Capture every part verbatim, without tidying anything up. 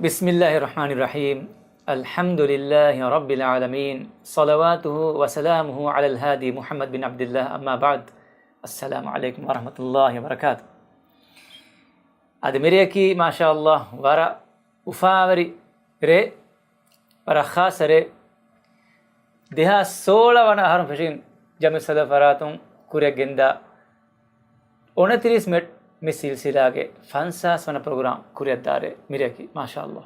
بسم الله الرحمن الرحيم. الحمد لله رب العالمين. صلوات وسلامه على الهادي محمد بن عبد الله. أما بعد. السلام عليكم ورحمة الله وبركاته. އަދި މިރޭކީ، މާޝާﷲ، ވަރަށް އުފާވެރި ރޭ، ވަރަށް ޚާއްޞަ ރޭ. ދެހާސް ސޯޅަ ވަނަ އަހަރުން ފެށިގެން ޖަމިއްސަލަ ފަރާތުން ކުރިއަށް ގެންދާ އުނަތިރީސް މެޓް މި ސިލްސިލާގެ ފަންސާސް ވަނަ ޕްރޮގްރާމް ކުރިއަށްދާ ރޭ މިރޭކީ، މާޝާﷲ.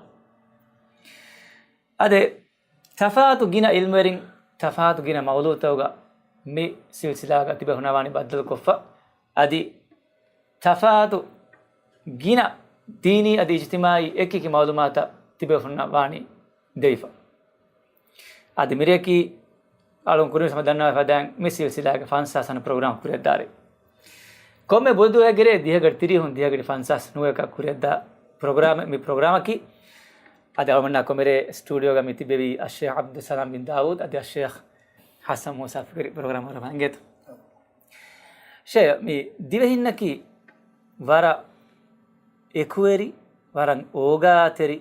އަދި ތަފާތު ގިނަ އިލްމުވެރިން، ތަފާތު ގިނަ މައުޟޫޢުތަކުގަ މި ސިލްސިލާގަ ތިބެ ހުންނަވާނީ ބައްދަލުކޮށްފަ. އަދި ތަފާތު ގިނަ ދީނީ އަދި އިޖްތިމާޢީ އެކިއެކި މައުލޫމާތައް ތިބެ ހުންނަވާނީ ދެވިފަ. އަދި މިރޭކީ އަޅުން ކުރިން ހަމަ ދަންނަވާ ފަދައިން މި ސިލްސިލާގެ ފަންސާސް ވަނަ ޕްރޮގްރާމް ކުރިއަށްދާ ރޭ. ކޮންމެ ބުދުވަހެއްގެ ރޭ ދިހަ ގަޑި ތިރީހުން ދިހަ ގަޑި ފަންސާސް ނުވައަކަށް ކުރިއަށްދާ ޕްރޮގްރާމެއް މި ޕްރޮގްރާމަކީ. އަދި އަޅުގަނޑާ ކޮންމެ ރޭ ސްޓޫޑިއޯގަ މި ތިބެވީ އައްޝޭޚް ޢަބްދުއްސަލާމް ބިން ދާވޫދު އަދި އައްޝޭޚް ޙަސަން މޫސާ ފިކްރީ. ޕްރޮގްރާމަށް ވަރަށް އިނގޭތޯ. ޝޭޚް، މި ދިވެހިންނަކީ ވަރަށް އެކުވެރި، ވަރަށް އޯގާތެރި،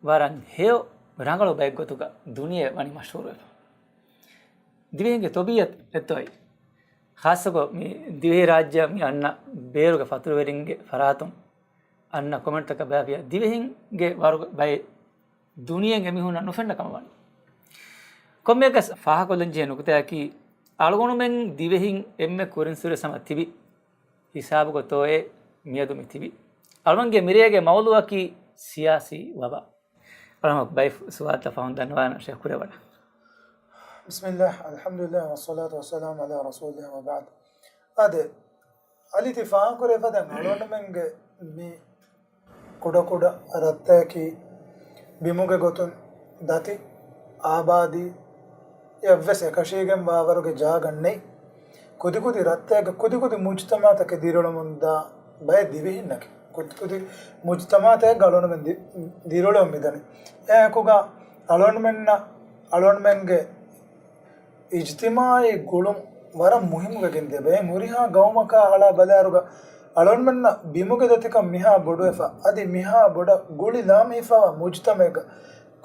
ވަރަށް ހެޔޮ ރަނގަޅު ބައެއްގޮތުގަ ދުނިޔެ ވަނީ މަޝްހޫރުވެފަ. ދިވެހިންގެ ތަބީޢަތު އެއްތޯއި. ޚާއްޞަކޮށް މި ދިވެހިރާއްޖެ މި އަންނަ ބޭރުގެ ފަތުރުވެރިންގެ ފަރާތުން އަންނަ ކޮމެންޓްތަކަށް ބަލާފިޔާ ދިވެހިންގެ ވަރުގެ ބައެއް ދުނިޔެއިން އެމީހުންނަށް ނުފެންނަ ކަމަށް ވަނީ. ކޮންމެއަކަސް ފާހަގަކޮށްލަން ޖެހޭ ނުކުތާއަކީ، އަޅުގަނޑުމެން ދިވެހިން އެންމެ ކުރިން ސުރެ ހަމަ ތިބި ހިސާބުގަ ތޯއޭ މިއަދު މި ތިބި. އަޅުގަނޑުގެ މިރޭގެ މައުޟޫޢަކީ ސިޔާސީ ވަބާ. އަޅުގަނޑު ބައެއް ސުވާލުތައް ފަހުން ދަންނަވާނަން ޝޭޚް ކުރެވަން. بسم الله، الحمد لله، والصلاة والسلام على رسول الله، وبعد. އާދެ، އަލި ތި ފާހަގަކުރޭ ފަދަ އަޅުގަނޑުމެންގެ މި ކުޑަކުޑަ ރަށްތަކަކީ ބިމުގެ ގޮތުން ދަތި އާބާދީ އެއްވެސް އެކަށީގެން ވާވަރުގެ ޖާގަ ނެތް. ކުދިކުދި ރަށްތަކުގެ ކުދިކުދި މުޖްތަމަޢުތަކެއް ދިރިއުޅެމުންދާ ބައެއް ދިވެހިންނަކީ. ކުދިކުދި މުޖްތަމަޢުތަކެއްގަ އަޅުގަނޑުމެން ދި-، ދިރިއުޅެމުން މިދަނީ. އެއާއެކުގަ އަޅުގަނޑުމެންނަށް އަޅުގަނޑުމެންގެ އިޖްތިމާޢީ ގުޅުން ވަރަށް މުހިއްމުވެގެން ދިޔަ ބައެއް ހުރިހާ ގައުމަކާ އަޅާ ބަލާއިރުގަ އަޅުގަނޑުމެންނަށް ބިމުގެ ދަތިކަން މިހާ ބޮޑުވެފަ، އަދި މިހާ ބޮޑަށް ގުޅި ލާމެހިފަވާ މުޖްތަމަޢެއްގަ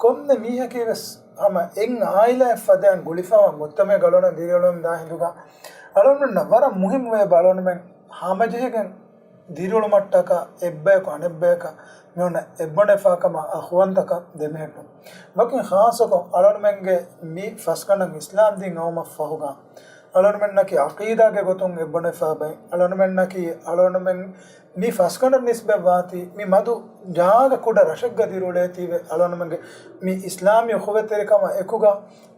ކޮންމެ މީހަކީވެސް ހަމަ އެއް އާއިލާއެއް ފަދައިން ގުޅިފަވާ މުޖްތަމަޢެއްގަ އަޅުގަނޑުމެން ދިރިއުޅެމުންދާ ހިނދުގަ އަޅުގަނޑުމެންނަށް ވަރަށް މުހިއްމުވޭ އަޅުގަނޑުމެން ހަމަޖެހިގެން ދިރިއުޅުމަށްޓަކާ އެއްބަޔަކު އަނެއްބަޔަކަށް މިއޮންނަ އެއްބޮޑެފާކަމަށް އަޚުވަންތަކަށް ދެމެހެއްޓުން. ވަކިން ޚާއްޞަކޮށް އަޅުގަނޑުމެންގެ މި ފަސްގަނޑަށް އިސްލާމްދީން އައުމަށް ފަހުގަ އަޅުގަނޑުމެންނަކީ ޢަޤީދާގެ ގޮތުން އެއްބޮޑެފާ ބައެއް. އަޅުގަނޑުމެންނަކީ އަޅުގަނޑުމެން މި ފަސްގަނޑަށް ނިސްބަތްވާތީ މި މަދު ޖާގަ ކުޑަ ރަށެއްގަ ދިރިއުޅޭތީވެ އަޅުގަނޑުމެންގެ މި އިސްލާމީ އުޚުވަތްތެރިކަމާ އެކުގަ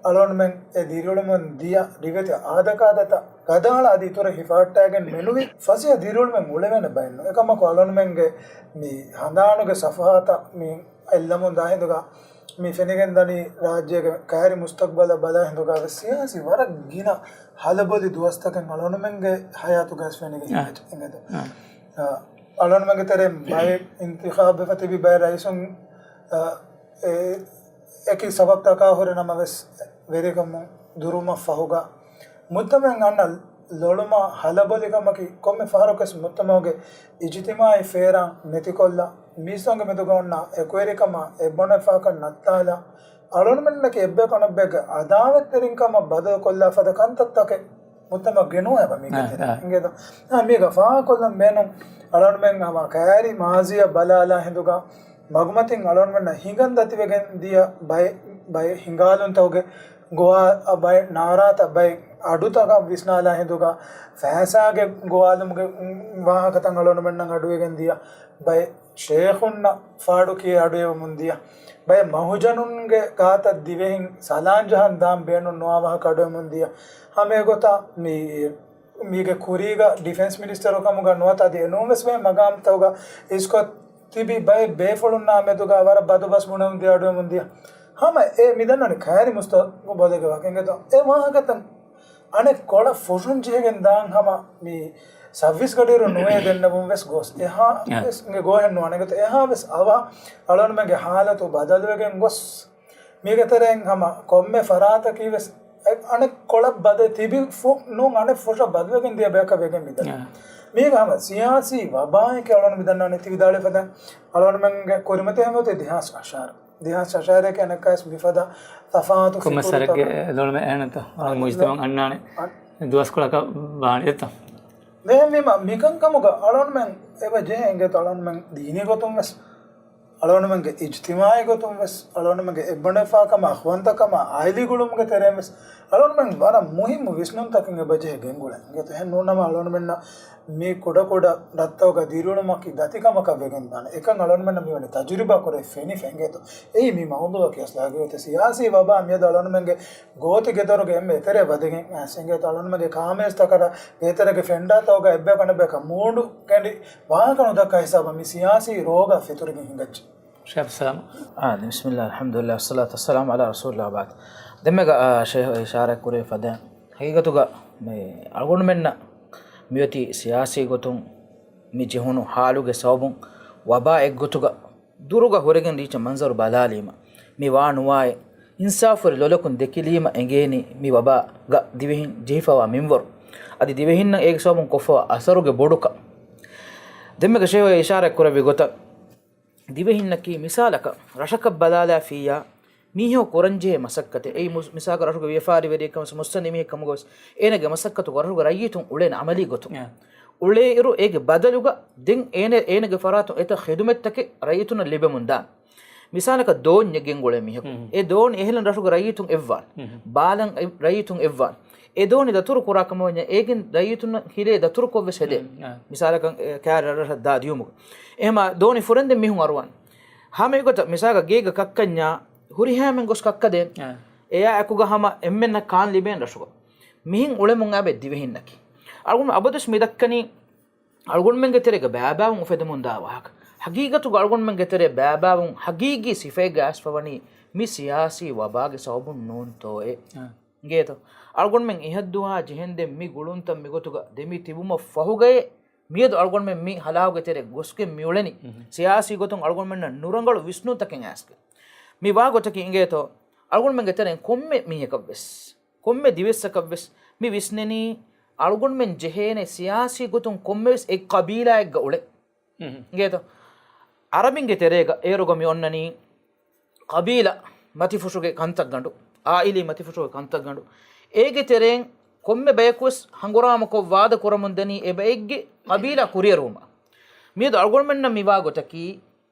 އަޅުގަނޑުމެން އެ ދިރިއުޅެމުން ދިޔަ ރިވެތި އާދަކާދަތައް ގަދައަޅާ އަދި އިތުރަށް ހިފަހައްޓާގެން މެނުވީ ފަސޭހަ ދިރިއުޅުމެއް އުޅެވޭނެ ބައެއްނު. އެކަމަކު އަޅުގަނޑުމެންގެ މި ހަނދާނުގެ ސަފުހާތައް މި އެއްލަމުން ދާ ހިނދުގަ މި ފެނިގެން ދަނީ ރާއްޖޭގެ ކައިރި މުސްތަގްބަލަށް ބަލާ ހިނދުގަ ވެސް ސިޔާސީ ވަރަށް ގިނަ ހަލަބޮލި ދުވަސްތަކެއް އަޅުގަނޑުމެންގެ ހަޔާތުގަ ވެސް ފެނިގެން އަ. އިނގޭތޯ. އަ. އަ، އަޅުގަނޑުމެންގެ ތެރެއިން ބައެއް އިންތިޚާބު ވެފަ ތިބި ބައެއް ރައީސުން، އަ، އެ، އެކި ސަބަބުތަކާ ހުރެ ނަމަވެސް ވެރިކަމުން ދުރުމަށް ފަހުގަ މުޖްތަމަޢަށް އަންނަ ލޮޅުމާ ހަލަބޮލިކަމަކީ ކޮންމެ ފަހަރަކުވެސް މުޖްތަމަޢުގެ އިޖްތިމާޢީ ފޭރާން ނެތިކޮށްލާ، މީސްތަކުންގެ މެދުގަ އޮންނަ އެކުވެރިކަމާ އެއްބޮޑެފާކަން ނައްތާލާ، އަޅުގަނޑުމެންނަކީ އެއްބަޔަކު އަނެއްބައެއްގެ އަދާވަތްތެރިންކަމަށް ބަދަލުކޮށްލާ ފަދަ ކަންތައްތަކެއް މުޖްތަމަޢަށް ގެނުވާ އެބަ މީގެ އާ، ތެރޭ. އާ. އިނގޭތޯ؟ އާ، މީގަ ފާހަގަކޮށްލަން ބޭނުން އަޅުގަނޑުމެން ހަމަ ކައިރި މާޒީއަށް ބަލާލާ ހިނދުގަ މަގުމަތިން އަޅުގަނޑުމެންނަށް ހިނގަން ދަތިވެގެން ދިޔަ ބައެއް، ބައެއް ހިނގާލުންތަކުގެ ގޮވާ، ބައެއް ނާރާތައް، ބައެއް އަޑުތަކަށް ވިސްނާލާ ހިނދުގަ ފައިސާގެ ގޮވާލުމުގެ ވާހަކަތައް އަޅުގަނޑުމެންނަށް އަޑުއިވެގެން ދިޔަ، ބައެއް ޝޭޚުންނަށް ފާޑުކިޔޭ އަޑުއެވެމުން ދިޔަ، ބައެއް މަހުޖަނުންގެ ގާތަށް ދިވެހިން ސަލާން ޖަހަން ދާން ބޭނުން ނުވާ ވާހަކަ އަޑުއެވެމުން ދިޔަ. ހަމަ އެގޮތަށް މި މީގެ ކުރީގަ ޑިފެންސް މިނިސްޓަރު ކަމުގަ ނުވަތަ އަދި އެނޫންވެސް ބައެއް މަގާމްތަކުގަ އިސްކޮށް ތިބި ބައެއް ބޭފުޅުންނާ މެދުގަ ވަރަށް ބަދުބަސް ބުނެމުން ދިޔަ އަޑުއެމުން ދިޔަ. ހަމަ އެ މިދަންނަވަނީ ކައިރި މުސްތަގުބަލުގެ ވާހަކަ އިނގޭތޯ. އެ ވާހަކަތައް އަނެއް ކޮޅަށް ފުށުން ޖެހިގެން ދާން ހަމަ މި ސައުވީސް ގަޑިއިރު ނުވޭ ދެންނެވުން ވެސް ގޮސް. އެހާ އާ. ވެސް އިނގޭ ގޯހެއް ނުވާނެ އިނގޭތޯ. އެހާ ވެސް އަވަހަށް އަޅުގަނޑުމެންގެ ހާލަތު ބަދަލުވެގެން ގޮސް މީގެ ތެރެއިން ހަމަ ކޮންމެ ފަރާތަކީ ވެސް އަނެއް ކޮޅަށް ބަދެ ތިބި ފުށް ނޫން އަނެއް ފުށަށް ބަދަލުވެގެން ދިޔަ ބަޔަކަށް ވެގެން މިދަނީ. އާ. މީގަ ހަމަ ސިޔާސީ ވަބާއެކޭ އަޅުގަނޑު މި ދަންނާނެ ތި ވިދާޅުވި ފަދަ އަޅުގަނޑުމެންގެ ކުރިމަތި ހެމަތެ ދިހާސް އަށާރަ. ދިހާސް އަށާރައެކޭ އަނެއްކާސް މިފަދަ ތަފާތު ކުރިމަތި ފިކުރުތަކަށް. އެ ދޮޅުމެ އެހެންތަ؟ އަޅުގަނޑު މުޖްތަމަޢަށް އަންނާނެ އަ- ދުވަސްކޮޅަކަށް ވާނެ އެތަ؟ ދެން މި މިކަންކަމުގަ އަޅުގަނޑުމެން އެބަ ޖެހޭ އިނގޭތޯ އަޅުގަނޑުމެން ދީނީ ގޮތުން ވެސް އަޅުގަނޑުމެންގެ އިޖްތިމާޢީ ގޮތުން ވެސް، އަޅުގަނޑުމެންގެ އެއްބަނޑުވެފާކަމާ، އަޚުވަންތަކަމާ، އާއިލީ ގުޅުމުގެ ތެރެއިން ވެސް އަޅުގަނޑުމެން ވަރަށް މުހިއްމު ވިސްނުންތަކެއް އެބަ ޖެހޭ ގެންގުޅެން. އިނގޭތޯ އެހެން ނޫންނަމަ އަޅުގަނޑުމެންނަށް މި ކުޑަކުޑަ ރަށްތަކުގަ ދިރިއުޅުމަކީ ދަތިކަމަކަށް ވެގެންދާނެ. އެކަން އަޅުގަނޑުމެންނަށް މިވަނީ ތަޖުރިބާ ކުރެ ފެނިފަ. އިނގޭތޯ އެއީ މި މައުޟޫޢަކީ އަސްލު ހަގީގަތަށް ސިޔާސީ ވަބާ މިއަދު އަޅުގަނޑުމެންގެ ގޯތި ގެދޮރުގެ އެންމެ އެތެރެ ވަދެގެން އައިސް އިނގޭތޯ އަޅުގަނޑުމެންގެ ކާމޭޒްތަކަށް ގޭތެރޭގެ ފެންޑާތަކުގަ އެއްބަޔަކު އަނެއްބަޔަކަށް މޫނު ކެނޑި ވާހަކަ ނުދައްކާ ހިސާބަށް މި ސިޔާސީ ރޯގާ ފެތުރިގެން ހިނގައްޖެ. ޝޭޚް ސަލާމް. އާ، ބިސްމިއްލާހި، އަލްޙަމްދުލިއްލާހި، ވައްޞަލާތު ވައްސަލާމު ޢަލާ ރަސޫލިއްލާހި ވަބަޢްދު. ދެންމެގަ، އާ، ޝޭޚް އިޝާރާތް ކުރެއްވި ފަދައިން، ހަގީގަތުގަ މި އަޅުގަނޑުމެންނަށް މިއޮތީ ސިޔާސީ ގޮތުން މި ޖެހުނު ހާލުގެ ސަބަބުން ވަބާ އެއްގޮތުގަ ދުރުގަ ހުރެގެން ދީއްޗަ މަންޒަރު ބަލާލީމަ، މި ވާ ނުވާއި، އިންސާފުވެރި ލޮލަކުން ދެކިލީމަ އެނގޭނީ މި ވަބާގަ ދިވެހިން ޖެހިފަވާ މިންވަރު، އަދި ދިވެހިންނަށް އޭގެ ސަބަބުން ކޮށްފަވާ އަސަރުގެ ބޮޑުކަން. ދެންމެގަ ޝޭޚް އިޝާރާތް ކުރެއްވި ގޮތަށް، ދިވެހިންނަކީ މިސާލަކަށް ރަށަކަށް ބަލާލާފިއްޔާ، މީހަކު ކުރަންޖެހޭ މަސައްކަތެއް. އެއީ މުސް-، މިސާލަކަށް ރަށުގެ ވިޔަފާރިވެރިއެއްކަމަށް މުއްސަނދި މީހެއްކަމުގަވެސް އޭނަގެ މަސައްކަތުގަ ރަށުގެ ރައްޔިތުން އުޅޭނެ އަމަލީ ގޮތުން. އާ. އުޅޭއިރު އޭގެ ބަދަލުގަ ދެން އޭނަ-، އޭނަގެ ފަރާތުން އެތައް ޚިދުމަތްތަކެއް ރައްޔިތުންނަށް ލިބެމުން ދާން. މިސާލަކަށް ދޯންޏެއް ގެންގުޅޭ މީހަކު. ހުން. އެ ދޯނި އެހެލަން ރަށުގެ ރައްޔިތުން އެއްވާން. ހުން. ބާލަން އެ-، ރައްޔިތުން އެއްވާން. އެ ދޯނި ދަތުރު ކުރާ ކަމަށް ވަންޏާ އޭގެން ރައްޔިތުންނަށް ހިލޭ ދަތުރުކޮށް ވެސް ހެދޭ. ހުން. އާ. މިސާލަކަށް އެ ކާރި ރަށްރަށަށް ދާ ދިޔުމުގަ. އެހެމަ ދޯނި ފުރެންދެން މީހުން އަރުވާން. ހަމަ އެގޮތަށް މިސާލަކަށް ގޭގަ ކައްކަންޏާ ހުރިހާމެން ގޮސް ކައްކަދޭން. އާ. އެޔާ އެކުގަ ހަމަ އެންމެންނަށް ކާން ލިބޭން ރަށުގަ. މިހެން އުޅެމުން އާބެ ދިވެހިންނަކީ. އަޅުގަނޑު އަބަދުވެސް މި ދައްކަނީ، އަޅުގަނޑުމެންގެ ތެރޭގަ ބައިބައިވުން އުފެދެމުން ދާ ވާހަކަ. ހަގީގަތުގަ އަޅުގަނޑުމެންގެ ތެރޭ ބައިބައިވުން ހަގީގީ ސިފައެއްގަ އައިސްފަވަނީ މި ސިޔާސީ ވަބާގެ ސަބަބުން ނޫންތޯއޭ؟ އާ. އިނގޭތޯ؟ އަޅުގަނޑުމެން އިހަށްދުވަހާ ޖެހެންދެން މި ގުޅުންތައް މިގޮތުގަ ދެމި ތިބުމަށް ފަހުގައޭ މިއަދު އަޅުގަނޑުމެން މި ހަލާކުގެ ތެރޭ ގޮސްގެން މިއުޅެނީ. މް. ސިޔާސީ ގޮތުން އަޅުގަނޑުމެންނަށް ނުރަނގަޅު ވިސްނުންތަކެއް އައިސްގެން. މި ވާ ގޮތަކީ އިނގޭތޯ؟ އަޅުގަނޑުމެންގެ ތެރެއިން ކޮންމެ މީހަކަށްވެސް، ކޮންމެ ދިވެއްސަކަށްވެސް މި ވިސްނެނީ އަޅުގަނޑުމެން ޖެހޭނެ ސިޔާސީ ގޮތުން ކޮންމެވެސް އެއް ޤަބީލާއެއްގަ އުޅެން. މް. އިނގޭތޯ؟ އަރަބިންގެ ތެރޭގަ އޭރުގަ މި އޮންނަނީ ޤަބީލާ މަތިފުށުގެ ކަންތައްގަނޑު، އާއިލީ މަތިފުށުގެ ކަންތައްގަނޑު. އޭގެ ތެރެއިން ކޮންމެ ބަޔަކުވެސް ހަނގުރާމަކޮށް ވާދަ ކުރަމުންދަނީ އެބައެއްގެ ޤަބީލާ ކުރިއެރުވުމަށް. މިއަދު އަޅުގަނޑުމެންނަށް މިވާ ގޮތަކީ،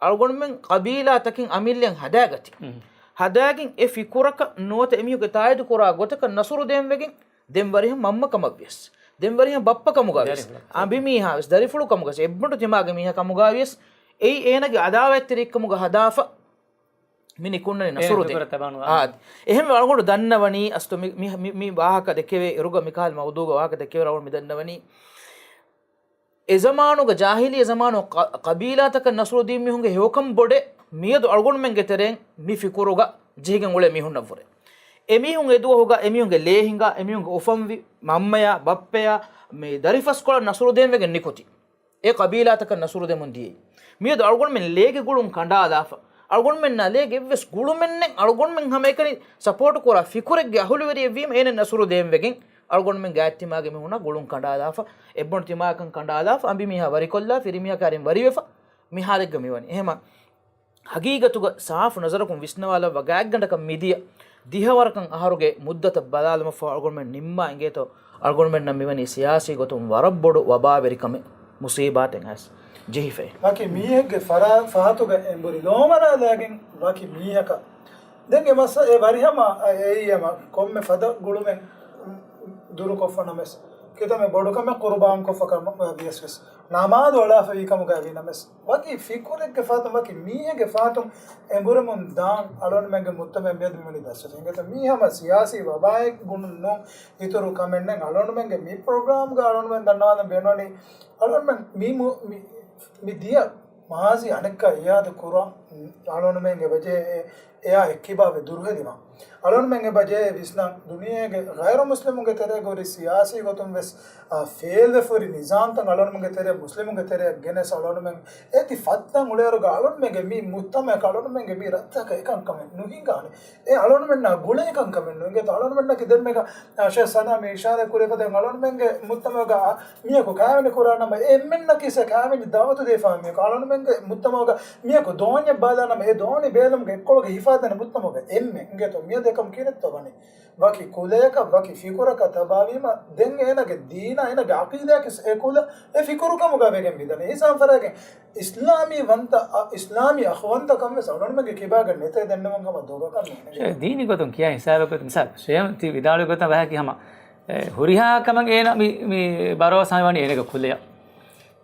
އަޅުގަނޑުމެން ޤަބީލާތަކެއް އަމިއްލައިން ހަދާގަތީ. މް. ހަދާގެން އެ ފިކުރަކަށް ނުވަތަ އެމީހުންގެ ތާއީދު ކުރާ ގޮތަކަށް ނަޞްރު ދޭން ވެގެން، ދެން ވަރިހަމަ މަންމަ ކަމަށްވިޔަސް، ދެން ވަރިހަމަ ބައްޕަ ކަމުގަވިޔަސް، ދެރިފުޅަށް. އަނބިމީހާވެސް، ދަރިފުޅު ކަމުގަވިޔަސް، އެއްބަނޑު ތިމާގެ މީހާ ކަމުގަވިޔަސް، އެއީ އޭނަގެ އަދާވަތްތެރިއެއްކަމުގަ ހަދާފަ މި ނިކުންނަނީ އޭނަ ނަޞްރު ދޭން. ފިކުރަށް ތަބާނު އާ، އާދެ. އެހެންވެ އަޅުގަނޑު ދަންނަވަނީ އަސްތު މި، މި، މި، މި ވާހަކަ ދެކެވޭ އިރުގަ މިކަހަލަ މައުޟޫގަ ވާހަކަ ދެކެވޭ އަޅުގަނޑު މި ދަންނަވަނީ. އެ ޒަމާނުގަ ޖާހިލިއްޔަ ޒަމާނު ޤަ-، ޤަބީލާތަކަށް ނަޞްރު ދިން މީހުންގެ ހެޔޮކަން ބޮޑޭ. މިއަދު އަޅުގަނޑުމެންގެ ތެރެއިން މި ފިކުރުގަ ޖެހިގެން އުޅޭ މީހުންނަށްވުރެ. އެމީހުން އެދުވަހުގަ އެމީހުންގެ ލޭ ހިނގާ، އެމީހުންގެ އުފަންވި މަންމަޔާ، ބައްޕަޔާ، މި ދަރިފަސްކޮޅަށް ނަޞްރު ދޭން ވެގެން ނިކުތީ. އެ ޤަބީލާތަކަށް ނަޞްރު ދެމުން ދިޔައީ. މިއަދު އަޅުގަނޑުމެން ލޭގެ ގުޅުން ކަނޑާލާފަ. އަޅުގަނޑުމެންނާ ލޭގެ އެއްވެސް ގުޅުމެއްނެތް. އަޅުގަނޑުމެން ހަމައެކަނި ސަޕޯޓު ކުރާ ފިކުރެއްގެ އަހުލުވެރިއެއްވީމަ އޭނަ ނަޞްރު ދޭން ވެގެން އަޅުގަނޑުމެން ގާތްތިމާގެ މީހުންނާ ގުޅުން ކަނޑާލާފަ، އެއްބަނޑު ތިމާކަން ކަނޑާލާފަ، އަނބިމީހާ ވަރިކޮށްލާ، ފިރިމީހާ ކާރިން ވަރިވެފަ، މި ހާލެއްގަ މިވަނީ. އެހެމަ ހަގީގަތުގަ ސާފު ނަޒަރަކުން ވިސްނަވާލައްވާ ގާތްގަނޑަކަށް މިދިޔަ ދިހަވަރަކަށް އަހަރުގެ މުއްދަތަށް ބަލާލުމަށްފަހު އަޅުގަނޑުމެން ނިންމާ އިނގޭތޯ، އަޅުގަނޑުމެންނަށް މިވަނީ ސިޔާސީ ގޮތުން ވަރަށް ބޮޑު ވަބާވެރިކަމެއް މުސީބާތެއް އައިސް ޖެހިފައި. ވަކި މީހެއްގެ ފަރާ-، ފަހަތުގަ އެނބުރި ލޯމަރާލާގެން ވަކި މީހަކަށް ދެން އެ މައްސަ-، އެ ވަރިހަމަ އެއީ ހަމަ ކޮންމެ ފަދަ ގުޅުމެއް ދުރުކޮށްފަ ނަމަވެސް، ކިތަންމެ ބޮޑު ކަމެއް ޤުރުބާންކޮށްފަ ކަމަށް ވިޔަސް ވެސް، ނަމާދު އަޅާފައިވި ކަމުގައި ވީ ނަމަވެސް، ވަކި ފިކުރެއްގެ ފަހަތުން، ވަކި މީހެއްގެ ފަހަތުން އެނބުރެމުން ދާން އަޅުގަނޑުމެންގެ މުޖްތަމަޢަށް މިއަދު މިވަނީ ދަސްވެފަ. އިނގޭތޯ މީ ހަމަ ސިޔާސީ ވަބާއެއް ބުނުން ނޫން، އިތުރު ކަމެއް ނެތް. އަޅުގަނޑުމެންގެ މި ޕްރޮގްރާމްގަ އަޅުގަނޑުމެން ދަންނަވާލަން ބޭނުންވަނީ، އަޅުގަނޑުމެން މި މު-، މި، މި ދިޔަ މާޒީ އަނެއްކާ އިއާދަ ކުރާ، އަޅުގަނޑުމެން އެބަޖެހޭ އެ-، އެއާ އެއްކިބާވެ ދުރުހެލިވާން. އަޅުގަނޑުމެން އެބަޖެހޭ ވިސްނާން ދުނިޔޭގެ ޣައިރު މުސްލިމުންގެ ތެރޭގަ ހުރި ސިޔާސީ ގޮތުން ވެސް، އާ، ފޭލްވެފަހުރި ނިޒާމްތައް އަޅުގަނޑުމެންގެ ތެރޭ މުސްލިމުންގެ ތެރެއަށް ގެނެސް އަޅުގަނޑުމެން އޭތި ފައްދަން އުޅޭއިރުގަ އަޅުގަނޑުމެންގެ މި މުޖްތަމަޢަކަށް އަޅުގަނޑުމެންގެ މި ރައްތަކަށް އެކަންކަމެއް ނުހިނގާނެ. އެ އަޅުގަނޑުމެންނާ ގުޅޭ ކަންކަމެއް ނޫން. އިނގޭތޯ އަޅުގަނޑުމެންނަކީ ދެންމެގަ، އާ، ޝޭޚް ސަލާމް އިޝާރާތް ކުރެފަދަ އަޅުގަނޑުމެންގެ މުޖްތަމަޢުގަ މީހަކު ކާވެނި ކުރާނަމަ، އެ އެންމެންނަކީ ސެ ކާވެނި ދަޢުވަތު ދީފާ މީހަކު. އަޅުގަނޑުމެންގެ މުޖްތަމަޢުގަ މީހަކު ދޯންޏެއް ބާލާނަމަ، އެ ދޯނި ބޭލުމުގެ އެއްކޮޅުގަ ހިފާދޭނެ މުޖްތަމަޢުގަ އެންމެ. އިނގޭތޯ މިއަދު އެކަމު ކިހިނެއްތޯ ވަނީ؟ ވަކި ކުލަޔަކަށް، ވަކި ފިކުރަކަށް ތަބާވީމަ، ދެން އޭނަގެ ދީނާ، އޭނަގެ ޢަޤީދާއަކީ އެ ކުލަ، އެ ފިކުރު ކަމުގަ ވެގެން މިދަނީ. އެހިސާބުން ފަރާގެން އިސްލާމީ ވަންތަ، އަ، އިސްލާމީ އަޚުވަންތަކަން ވެސް އަޅުގަނޑުމެންގެ ކިބާގަ ނެތޭ ދެންނެވުން ހަމަ ދޮގަކަށް ނޫން. ޝޭ، ދީނީ ގޮތުން ކިޔާ ހިސާބަކަށް މިސާލް، ޝޭހު ތި ވިދާޅުވި ގޮތަށް ވާހަކަ ހަމަ، އެ، ހުރިހާ ކަމަށް އޭނަ މި، މި ބަރޯސާ ވަނީ އޭނަގެ ކުލަޔަށް.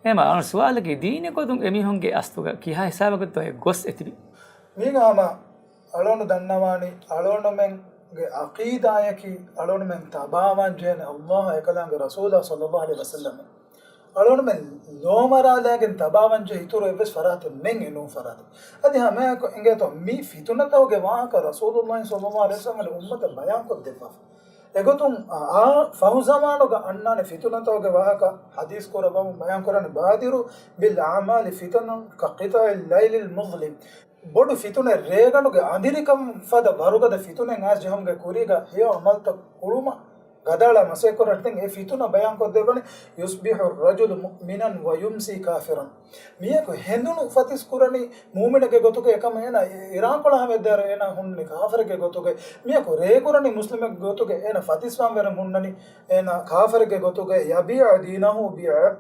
އެހެންމަ، އަޅުގަނޑު ސުވާލަކީ ދީނީ ގޮތުން އެމީހުންގެ އަސްލުގަ ކިހާ ހިސާބަކަށްތޯ އެ ގޮސް އެތިބި؟ މީގަ ހަމަ އަޅުގަނޑު ދަންނަވާނީ އަޅުގަނޑުމެންގެ ޢަޤީދާއަކީ އަޅުގަނޑުމެން ތަބާވާން ޖެހޭނެ ﷲ އާ އެކަލާނގެ ރަސޫލާ ޞައްލައްލާހު ޢަލައިހި ވަސައްލަމަ. އަޅުގަނޑުމެން ލޯމަރާލާގެން ތަބާވާންޖެހޭ އިތުރު އެއްވެސް ފަރާތެއް ނެތް އެ ނޫން ފަރާތެއް. އަދި ހަމައެކު އިނގޭތޯ މި ފިތުނަތަކުގެ ވާހަކަ ރަސޫލުﷲ ޞައްލައްލާހު ޢަލައިހި ވަސައްލަމަ އުއްމަތަށް ބަޔާންކޮށްދެއްވާފަ. އެގޮތުން އާ ފަހު ޒަމާނުގަ އަންނާނެ ފިތުނަތަކުގެ ވާހަކަ ޙަދީޘް ކުރައްވަމުން ބަޔާންކުރާނެ، بادروا بالأعمال فتنا كقطع الليل المظلم. ބޮޑު ފިތުނައެއް ރޭގަނޑުގެ އަނދިރިކަން ފަދަ ވަރުގަދަ ފިތުނައެއް އައިސް ޖެހުމުގެ ކުރީގަ ހެޔޮ ޢަމަލުތައް ކުރުމަށް ގަދައަޅާ މަސައްކަތް ކުރަން. ތިން އެ ފިތުނަ ބަޔާންކޮށްދެއްވަނީ، يصبح الرجل مؤمنا ويمسي كافرا. މީހަކު ހެނދުނު ފަތިސް ކުރަނީ މޫމިނެއްގެ ގޮތުގައި ކަމަށް އޭނާ އިރާކޮޅާ ހަމަ އެއްދާރަ އޭނާ ހުންނަނީ ކާފަރެއްގެ ގޮތުގައި. މީހަކު ރޭ ކުރަނީ މުސްލިމެއްގެ ގޮތުގައި އޭނާ ފަތިސްވާން ވެރި ހުންނަނީ އޭނާ ކާފަރެއްގެ ގޮތުގައި. يبيع دينه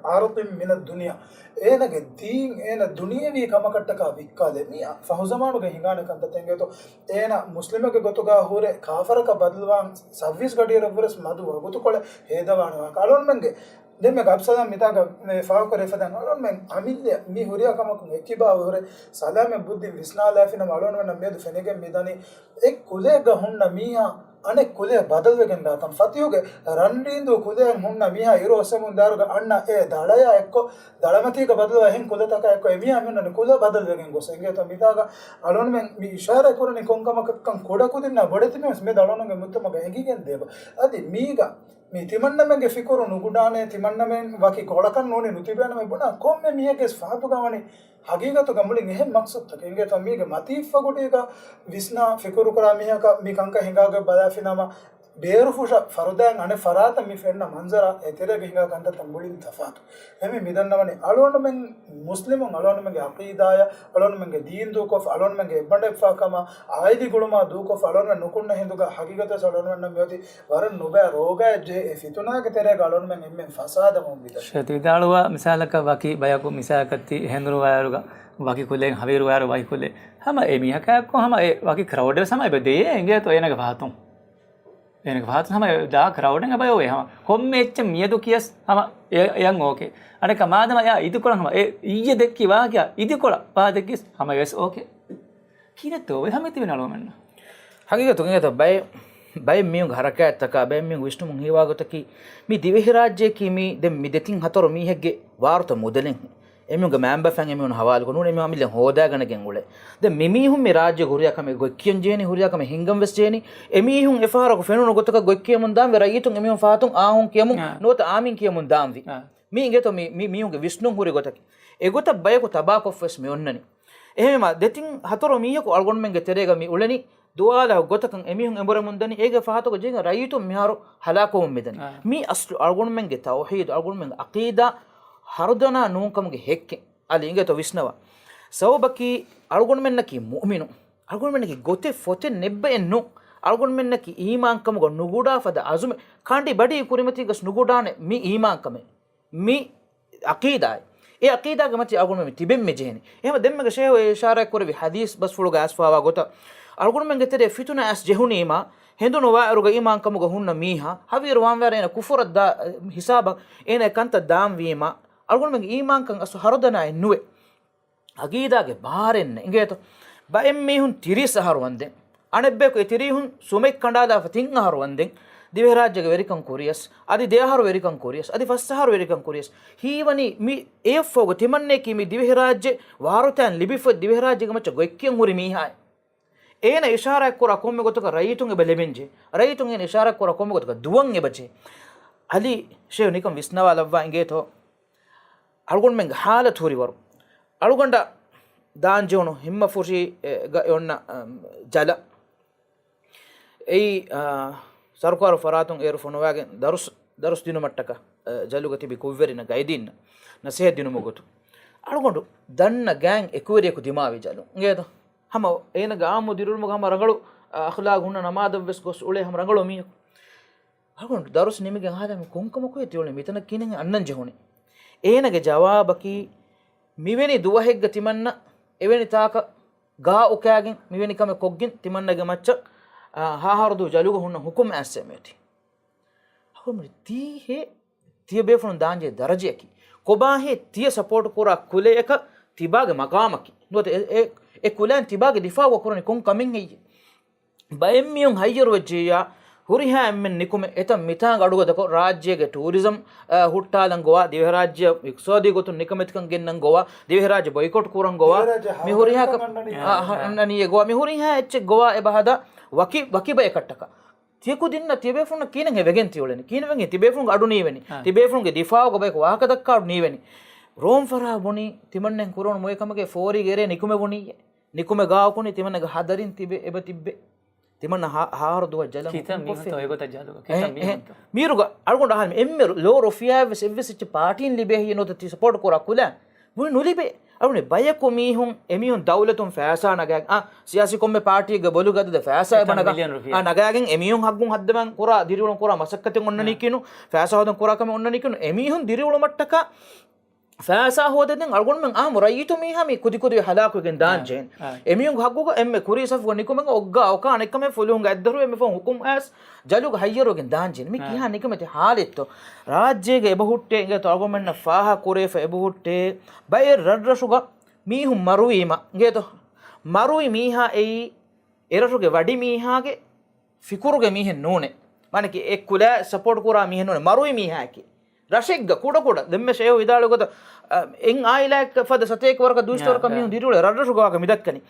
بعرض من الدنيا. އޭނާގެ ދީން އޭނާ ދުނިޔެވީ ކަމަކަށްޓަކާ ވިއްކާލެ. މީ ފަހުޒަމާނުގެ ހިނގާނެ ކަންތައް އިނގޭތޯ. އޭނާ މުސްލިމެއްގެ ގޮތުގަ ހުރެ ކާފަރަކަށް ބަދަލުވާން ސައުވީސް ގަޑިއިރަށްވުރެސް މަދު ވަގުތުކޮޅެއް ހޭދަވާނެ ވާހަކަ. އަޅުގަނޑުމެންގެ ދެންމެ ގަބްސަލާ މިތާގަ މި ފާހަގަކުރެފަދަ އަޅުގަނޑުމެން އަމިއްލަ މި ހުރިހާ ކަމަކުން އެއްކިބާވެ ހުރެ ސަލާމަތް ބުއްދިން ވިސްނާލާފިނަމަ އަޅުގަނޑުމެންނަށް މިއަދު ފެނިގެން މިދަނީ އެއް ކުލައެއްގަ ހުންނަ މީހާ އަނެއް ކުލައެއް ބަދަލުވެގެން ދާތަން. ފަތިހުގެ ރަންރީނދޫ ކުލައެއް ހުންނަ މީހާ އިރު އޮއްސެމުން ދާއިރުގަ އަންނަ އެ ދަޅަޔާ އެއްކޮށް ދަޅަމަތީގަ ބަދަލުވާ އެހެން ކުލަތަކާ އެއްކޮށް އެމީހާ މިއޮންނަނީ ކުލަ ބަދަލުވެގެން ގޮސް. އިނގޭތޯ މިތާގަ އަޅުގަނޑުމެން މި އިޝާރާތް ކުރަނީ ކޮންކަމަކަށްކަން ކުޑަކުދިންނާ ބޮޑެތި މީހުން މި އަޅުގަނޑުގެ މުޖްތަމަޢުގަ އެނގިގެން ދޭބަ. އަދި މީގަ މި ތިމަންނަމެންގެ ފިކުރު ނުގުޑާނެ، ތިމަންނަމެން ވަކި ކޮޅަކަށް ނޫނީ ނުތިބޭނަމޭ ބުނާ ކޮންމެ މީހެއްގެ ފަހަތުގަ ވަނީ ހަގީގަތުގަ މުޅިން އެހެން މަޤްޞަދުތަކެއް. އިނގޭތޯ މީގެ މަތީ ފަގުޑީގަ ވިސްނާ ފިކުރުކުރާ މީހަކަށް މި ކަންކަން ހިނގާގޮތް ބަލާފިނަމަ، ބޭރުފުށަށް ފަރުދާއިން އަނެއް ފަރާތަށް މި ފެންނަ މަންޒަރާ އެތެރޭގަ ހިނގާ ކަންތައްތައް މުޅިން ތަފާތު. އެހެންވެ މިދަންނަވަނީ އަޅުގަނޑުމެން މުސްލިމުން އަޅުގަނޑުމެންގެ ޢަޤީދާޔަށް، އަޅުގަނޑުމެންގެ ދީން ދޫކޮށް، އަޅުގަނޑުމެންގެ އެއްބަނޑެއްފާކަމަށް އާއިލީ ގުޅުމާ ދޫކޮށް، އަޅުގަނޑުމެން ނުކުންނަ ހިނދުގަ ޙަޤީޤަތަށް އަޅުގަނޑުމެންނަށް މިއޮތީ ވަރަށް ނުބައި ރޯގާއެއް ޖެހޭ އެ ފިތުނާގެ ތެރޭގަ އަޅުގަނޑުމެން އެންމެން ފަސާދަވަމުން ވިދާޅުވި. ޝޭޚް ތި ވިދާޅުވާ މިސާލަކަށް ވަކި ބަޔަކު މިސާލަކަށް ތި ހެނދުނު ވާއިރުގަ ވަކި ކުލައެއް ހަވީރު ވާއިރު ވަކި ކުލައެއް ހަމަ އެ މީހަކާއެއްކޮށް ހަމަ އެ ވަކި ކްރައުޑެއް ވެސް ހަމަ އެބަ ދޭ އިނގޭތޯ އޭނަގެ ފަހަތުން. އޭނަގެ ފަހަތުން ހަމަ އެ ދާ ކްރައުޑެއް އެބަ އޮވޭ ހަމަ. ކޮންމެ އެއްޗެއް މިއަދު ކިޔަސް ހަމަ އެ-، އެޔަށް އޯކޭ. އަނެއްކާ މާދަމާ އެއާ އިދިކޮޅަށް ހަމަ އެ އިއްޔެ ދެއްކި ވާހަކަ އިދިކޮޅަށް ވާ ދެއްކިޔަސް ހަމަ އެވެސް އޯކޭ. ކިހިނެއްތޯ އޮވެ ހަމަ ތިބެން އަޅުގަނޑުމެންނަށް؟ ހަގީގަތުގައި އިނގޭތޯ ބައެއް، ބައެއް މީހުންގެ ހަރަކާތްތަކާ، ބައެއް މީހުންގެ ވިސްނުމުން ހީވާ ގޮތަކީ، މި ދިވެހިރާއްޖެއަކީ މީ ދެން މި ދެތިން ހަތަރު މީހެއްގެ ވާރުތަ މުދަލެއް. އެމީހުންގެ މައިންބަފައިން އެމީހުން ހަވާލުކޮށް ނޫނީ އެމީހުން އަމިއްލަ ހޯދާގަނެގެން އުޅޭ. ދެން މި މީހުން މި ރާއްޖޭގަ ހުރިހާ ކަމެއް ގޮތްކިޔަން ޖެހޭނީ، ހުރިހާ ކަމެއް ހިންގަން ވެސް ޖެހޭނީ. އެމީހުން އެފަހަރަކު ފެނުނު ގޮތަކަށް ގޮތްކިޔަމުން ދާންވީ ރައްޔިތުން އެމީހުން ފަހަތުން އާހުން ކިޔަމުން އާ. ނުވަތަ އާމީން ކިޔަމުން ދާންވީ. އާ. މީ އިނގޭތޯ މި، މި، މީހުންގެ ވިސްނުން ހުރި ގޮތަކީ. އެގޮތަށް ބަޔަކު ތަބާކޮށް ވެސް މި އޮންނަނީ. އެހެންވީމާ، ދެތިން ހަތަރު މީހަކު އަޅުގަނޑުމެންގެ ތެރޭގަ މި އުޅެނީ ދުވާލަ ގޮތަކަށް އެމީހުން އެނބުރެމުން ދަނީ، އޭގެ ފަހަތުގަ ޖެހިގެން ރައްޔިތުން މިހާރު ހަލާކުވަމުން މިދަނީ. އާ. މީ އަސްލު އަޅުގަނޑުމެންގެ ތައުޙީދު، އަޅުގަނޑުމެންގެ ޢަޤީދާ ހަރުދަނާ ނޫންކަމުގެ ހެއްކެއް. އަލި އިނގޭތޯ ވިސްނަވާ. ސަބަބަކީ އަޅުގަނޑުމެންނަކީ މުއުމިނު. އަޅުގަނޑުމެންނަކީ ގޮތެއް ފޮތެއް ނެއްބައެއް ނޫން. އަޅުގަނޑުމެންނަކީ އީމާންކަމުގަ ނުގުޑާ ފަދަ އަޒުމެއް. ކަނޑި ބަޑި ކުރިމަތީގަސް ނުގުޑާނެ މި އީމާންކަމެއް. މި ޢަޤީދާއެއް. އެ ޢަޤީދާގެ މަތީ އަޅުގަނޑުމެން ތިބެން މި ޖެހެނީ. އެހެންވެ ދެންމެގަ ޝޭހު އެ އިޝާރާތް ކުރެއްވި ޙަދީޘް ބަސްފުޅުގަ އައިސްފާވާ ގޮތަށް، އަޅުގަނޑުމެންގެ ތެރޭ ފިތުނަ އައިސް ޖެހުނީމާ، ހެނދުނު ވާއިރުގަ އީމާންކަމުގަ ހުންނަ މީހާ، ހަވީރު ވާންވާރޭ އޭނަ ކުފުރަށް ދާ ހިސާބަށް އޭނަ ކަންތައް ދާންވީމާ، އަޅުގަނޑުމެންގެ އީމާންކަން އަސްލު ހަރުދަނާއެއް ނުވޭ. ޢަޤީދާގެ ބާރެއް ނެތް. އިނގޭތޯ؟ ބައެއް މީހުން ތިރީސް އަހަރު ވަންދެން. އަނެއްބަޔަކު އެ ތިރީހުން ސުމެއް ކަނޑާލާފަ ތިން އަހަރު ވަންދެން. ދިވެހިރާއްޖޭގެ ވެރިކަން ކުރިޔަސް، އަދި ދެއަހަރު ވެރިކަން ކުރިޔަސް، އަދި ފަސްއަހަރު ވެރިކަން ކުރިޔަސް، ހީވަނީ މި އެއަށްފަހުގަ ތިމަންނަޔަކީ މި ދިވެހިރާއްޖެ ވާރުތައިން ލިބިފަ ދިވެހިރާއްޖޭގެ މައްޗަށް ގޮތްކިޔަން ހުރި މީހާއެއް. އޭނަ އިޝާރާތް ކުރާ ކޮންމެ ގޮތަކަށް ރައްޔިތުން އެބަ ލެމެންޖެ. ރައްޔިތުން އޭނަ އިޝާރާތް ކުރާ ކޮންމެ ގޮތަކަށް ދުވަން އެބަޖެ. އަލީ ޝޭހު ނިކަން ވިސްނަވާލައްވާ އިނގޭތޯ. އަޅުގަނޑުމެންގެ ހާލަތު ހުރިވަރު. އަޅުގަނޑަށް ދާންޖެހުނު ހިންމަފުށީގަ އޮންނަ، އަ، ޖަލަށް. އެއީ، އާ، ސަރުކާރު ފަރާތުން އޭރު ފޮނުވާގެން ދަރުސް، ދަރުސް ދިނުމަށްޓަކަ، އަ، ޖަލުގަ ތިބި ކުށްވެރިންނަށް ގައިދީންނަށް ނަސޭހަތް ދިނުމުގެ ގޮތުން. އަޅުގަނޑު ދަންނަ ގާތް އެކުވެރިޔަކު ދިމާވި ޖަލު. އިނގޭތަ؟ ހަމަ އޭނަގެ އާއްމު ދިރިއުޅުމުގަ ހަމަ ރަނގަޅު، އަ، އަޚްލާގު ހުންނަ ނަމާދަށްވެސް ގޮސް އުޅޭ ހަމަ ރަނގަޅު މީހަކު. އަޅުގަނޑު ދަރުސް ނިމިގެން އަހާލާ މި ކޮންކަމަކު ތިއުޅެނީ މިތަނަށް ކިހިނެއް އަންނަން ޖެހުނީ. އޭނަގެ ޖަވާބަކީ މިވެނި ދުވަހެއްގަ ތިމަންނަ އެވެނި ތާކަށް ގާ އުކާގެން މިވެނި ކަމެއް ކޮށްގެން ތިމަންނަގެ މައްޗަށް، އާ، ހާހަރުދޫ ޖަލުގަ ހުންނަ ހުކުމް އައްސެ މިއޮތީ. އަހުރުމެން ތީހޭ ތިޔަބޭފުޅުން ދާންޖެހޭ ދަރަޖަޔަކީ. ކޮބާހޭ ތިޔަ ސަޕޯޓް ކުރާ ކުލަޔަކަށް ތިބާގެ މަގާމަކީ. ނުވަތަ އެ، އެ، އެ ކުލައިން ތިބާގެ ދިފާއުގަ ކުރަނީ ކޮން ކަމެއް ހެއްޔޭ؟ ބައެއް މީހުން ހައްޔަރުވެއްޖިއްޔާ، ހުރިހާ އެންމެން ނިކުމެ އެތައް މިތާނގަ އަޑުގަދަކޮށް، ރާއްޖޭގެ ޓޫރިޒަމް، އަ، ހުއްޓާލަން ގޮވާ، ދިވެހިރާއްޖެ އިޤްތިޞާދީ ގޮތުން ނިކަމެތިކަން ގެންނަން ގޮވާ، ދިވެހިރާއްޖެ ބޮއިކޮޓް ކުރަން ގޮވާ، ދިވެހިރާއްޖެ މި ހުރިހާ ހަރުކަން ކަ-، އަންނަނީ. އަ، އަ، އަންނަނީ އެ ގޮވާ، މި ހުރިހާ އެއްޗެއް ގޮވާ އެބަ ހަދާ ވަކި، ވަކި ބަޔަކަށްޓަކާ. ތިޔަކުދިންނަ ތިޔަބޭފުޅުންނަށް ކިހިނެއް ވެގެން ތިއުޅެނީ؟ ކިހިނެއް ވެގެން ތިބޭފުޅުންގެ އަޑު ނީވެނީ؟ އާ. ތިބޭފުޅުންގެ ދިފާއުގެ ބަޔަކު ވާހަކަ ދައްކާ އަޑު ނީވެނީ. ރޯމް ފަރާ ބުނީ ތިމަންނެން ކުރެވުނު މޮޔަ ކަމެއްގެ ފޯރީގެ އެރޭ ނިކުމެވުނީއޭ. ނިކުމެ ގާކުނި ތިމަންނަގެ ހަދަރިން ތިބެ، އެބަ ތިއްބެ. ތިމަންނަ ހާ-، ހާހަރު ދުވަސް ޖަލަން ކިތަން ހުކުމް މީހުންތޯ ކޮށްފިން. އެގޮތަށް ޖަލު؟ އެ، ކިތަން އެ، މީހުންތޯ؟ މީރުގަ އަޅުގަނޑު އަހަން އެންމެ ލޯ ރުފިޔާއެއްވެސް އެއްވެސް އެއްޗެއް ޕާޓީން ލިބޭ ހިޔެއް ނުވަތަ ތި ސަޕޯޓް ކުރާ ކުލަ ބުނި ނުލިބޭ. އަޅުނެ ބަޔަކު މީހުން، އެމީހުން ދައުލަތުން ފައިސާ ނަގާ، އާ، ސިޔާސީ ކޮންމެ ޕާޓީއެއްގެ ބޮލުގަދަ ފައިސާ އެތަން އެބަ ނަގާ، މިލިއަން ރުފިޔާ. އާ، ނަގާގެން އެމީހުން ހައްގުން ހައްދަވާން ކުރާ، ދިރިއުޅުން ކުރާ މަސައްކަތެއް އޮންނަނީ އާ. ކިނު، ފައިސާ ހޯދަން ކުރާ ކަމެއް އޮންނަނީ ކިނު، އެމީހުން ދިރިއުޅުމަށްޓަކާ ފައިސާ ހޯދަދޭން އަޅުގަނޑުމެން އާއްމު ރައްޔިތު މީހާ މި ކުދިކުދި ހަލާކުވެގެން ދާން އާ. ޖެހެން. އާ. އެމީހުންގެ ހައްގުގަ އެންމެ ކުރީ ސަފުގަ ނިކުމެން އޮއްގާ އޮކާ އަނެއްކަމެއް ފުލުހުންގެ އަތްދަށު އެންމެ ފަހުން ހުކުމް އައިސް ޖަލުގަ ހައްޔަރުވެގެން ދާން ޖެހެން. މި އާ. ކިހާ ނިކަމެތި ހާލެއްތޯ؟ ރާއްޖޭގަ އެބަހުއްޓޭ އިނގޭތޯ އަޅުގަނޑުމެންނަށް ފާހަ ކުރެވިފަ އެބަހުއްޓޭ ބައެއް ރަށްރަށުގަ މީހުން މަރުވީމަ އިނގޭތޯ މަރުވި މީހާ އެއީ އެރަށުގެ ވަޑި މީހާގެ ފިކުރުގެ މީހެއް ނޫނޭ. މާނަކީ އެ ކުލަ ސަޕޯޓް ކުރާ މީހެއް ނޫނޭ. މަރުވި މީހާއަކީ ރަށެއްގަ ކުޑަ ކުޑަ ދެންމެ ޝޭހު ވިދާޅުވި ގޮތަށް، އަ، އެއް އާއިލާއެއްގެ ފަދަ ސަތޭކަ ވަރަކަށް ދުއިސައްތަ ވަރަކަށް މީހުން ދިރިއުޅޭ ރަށްރަށުގަ ވާހަކަ މި ދައްކަނީ.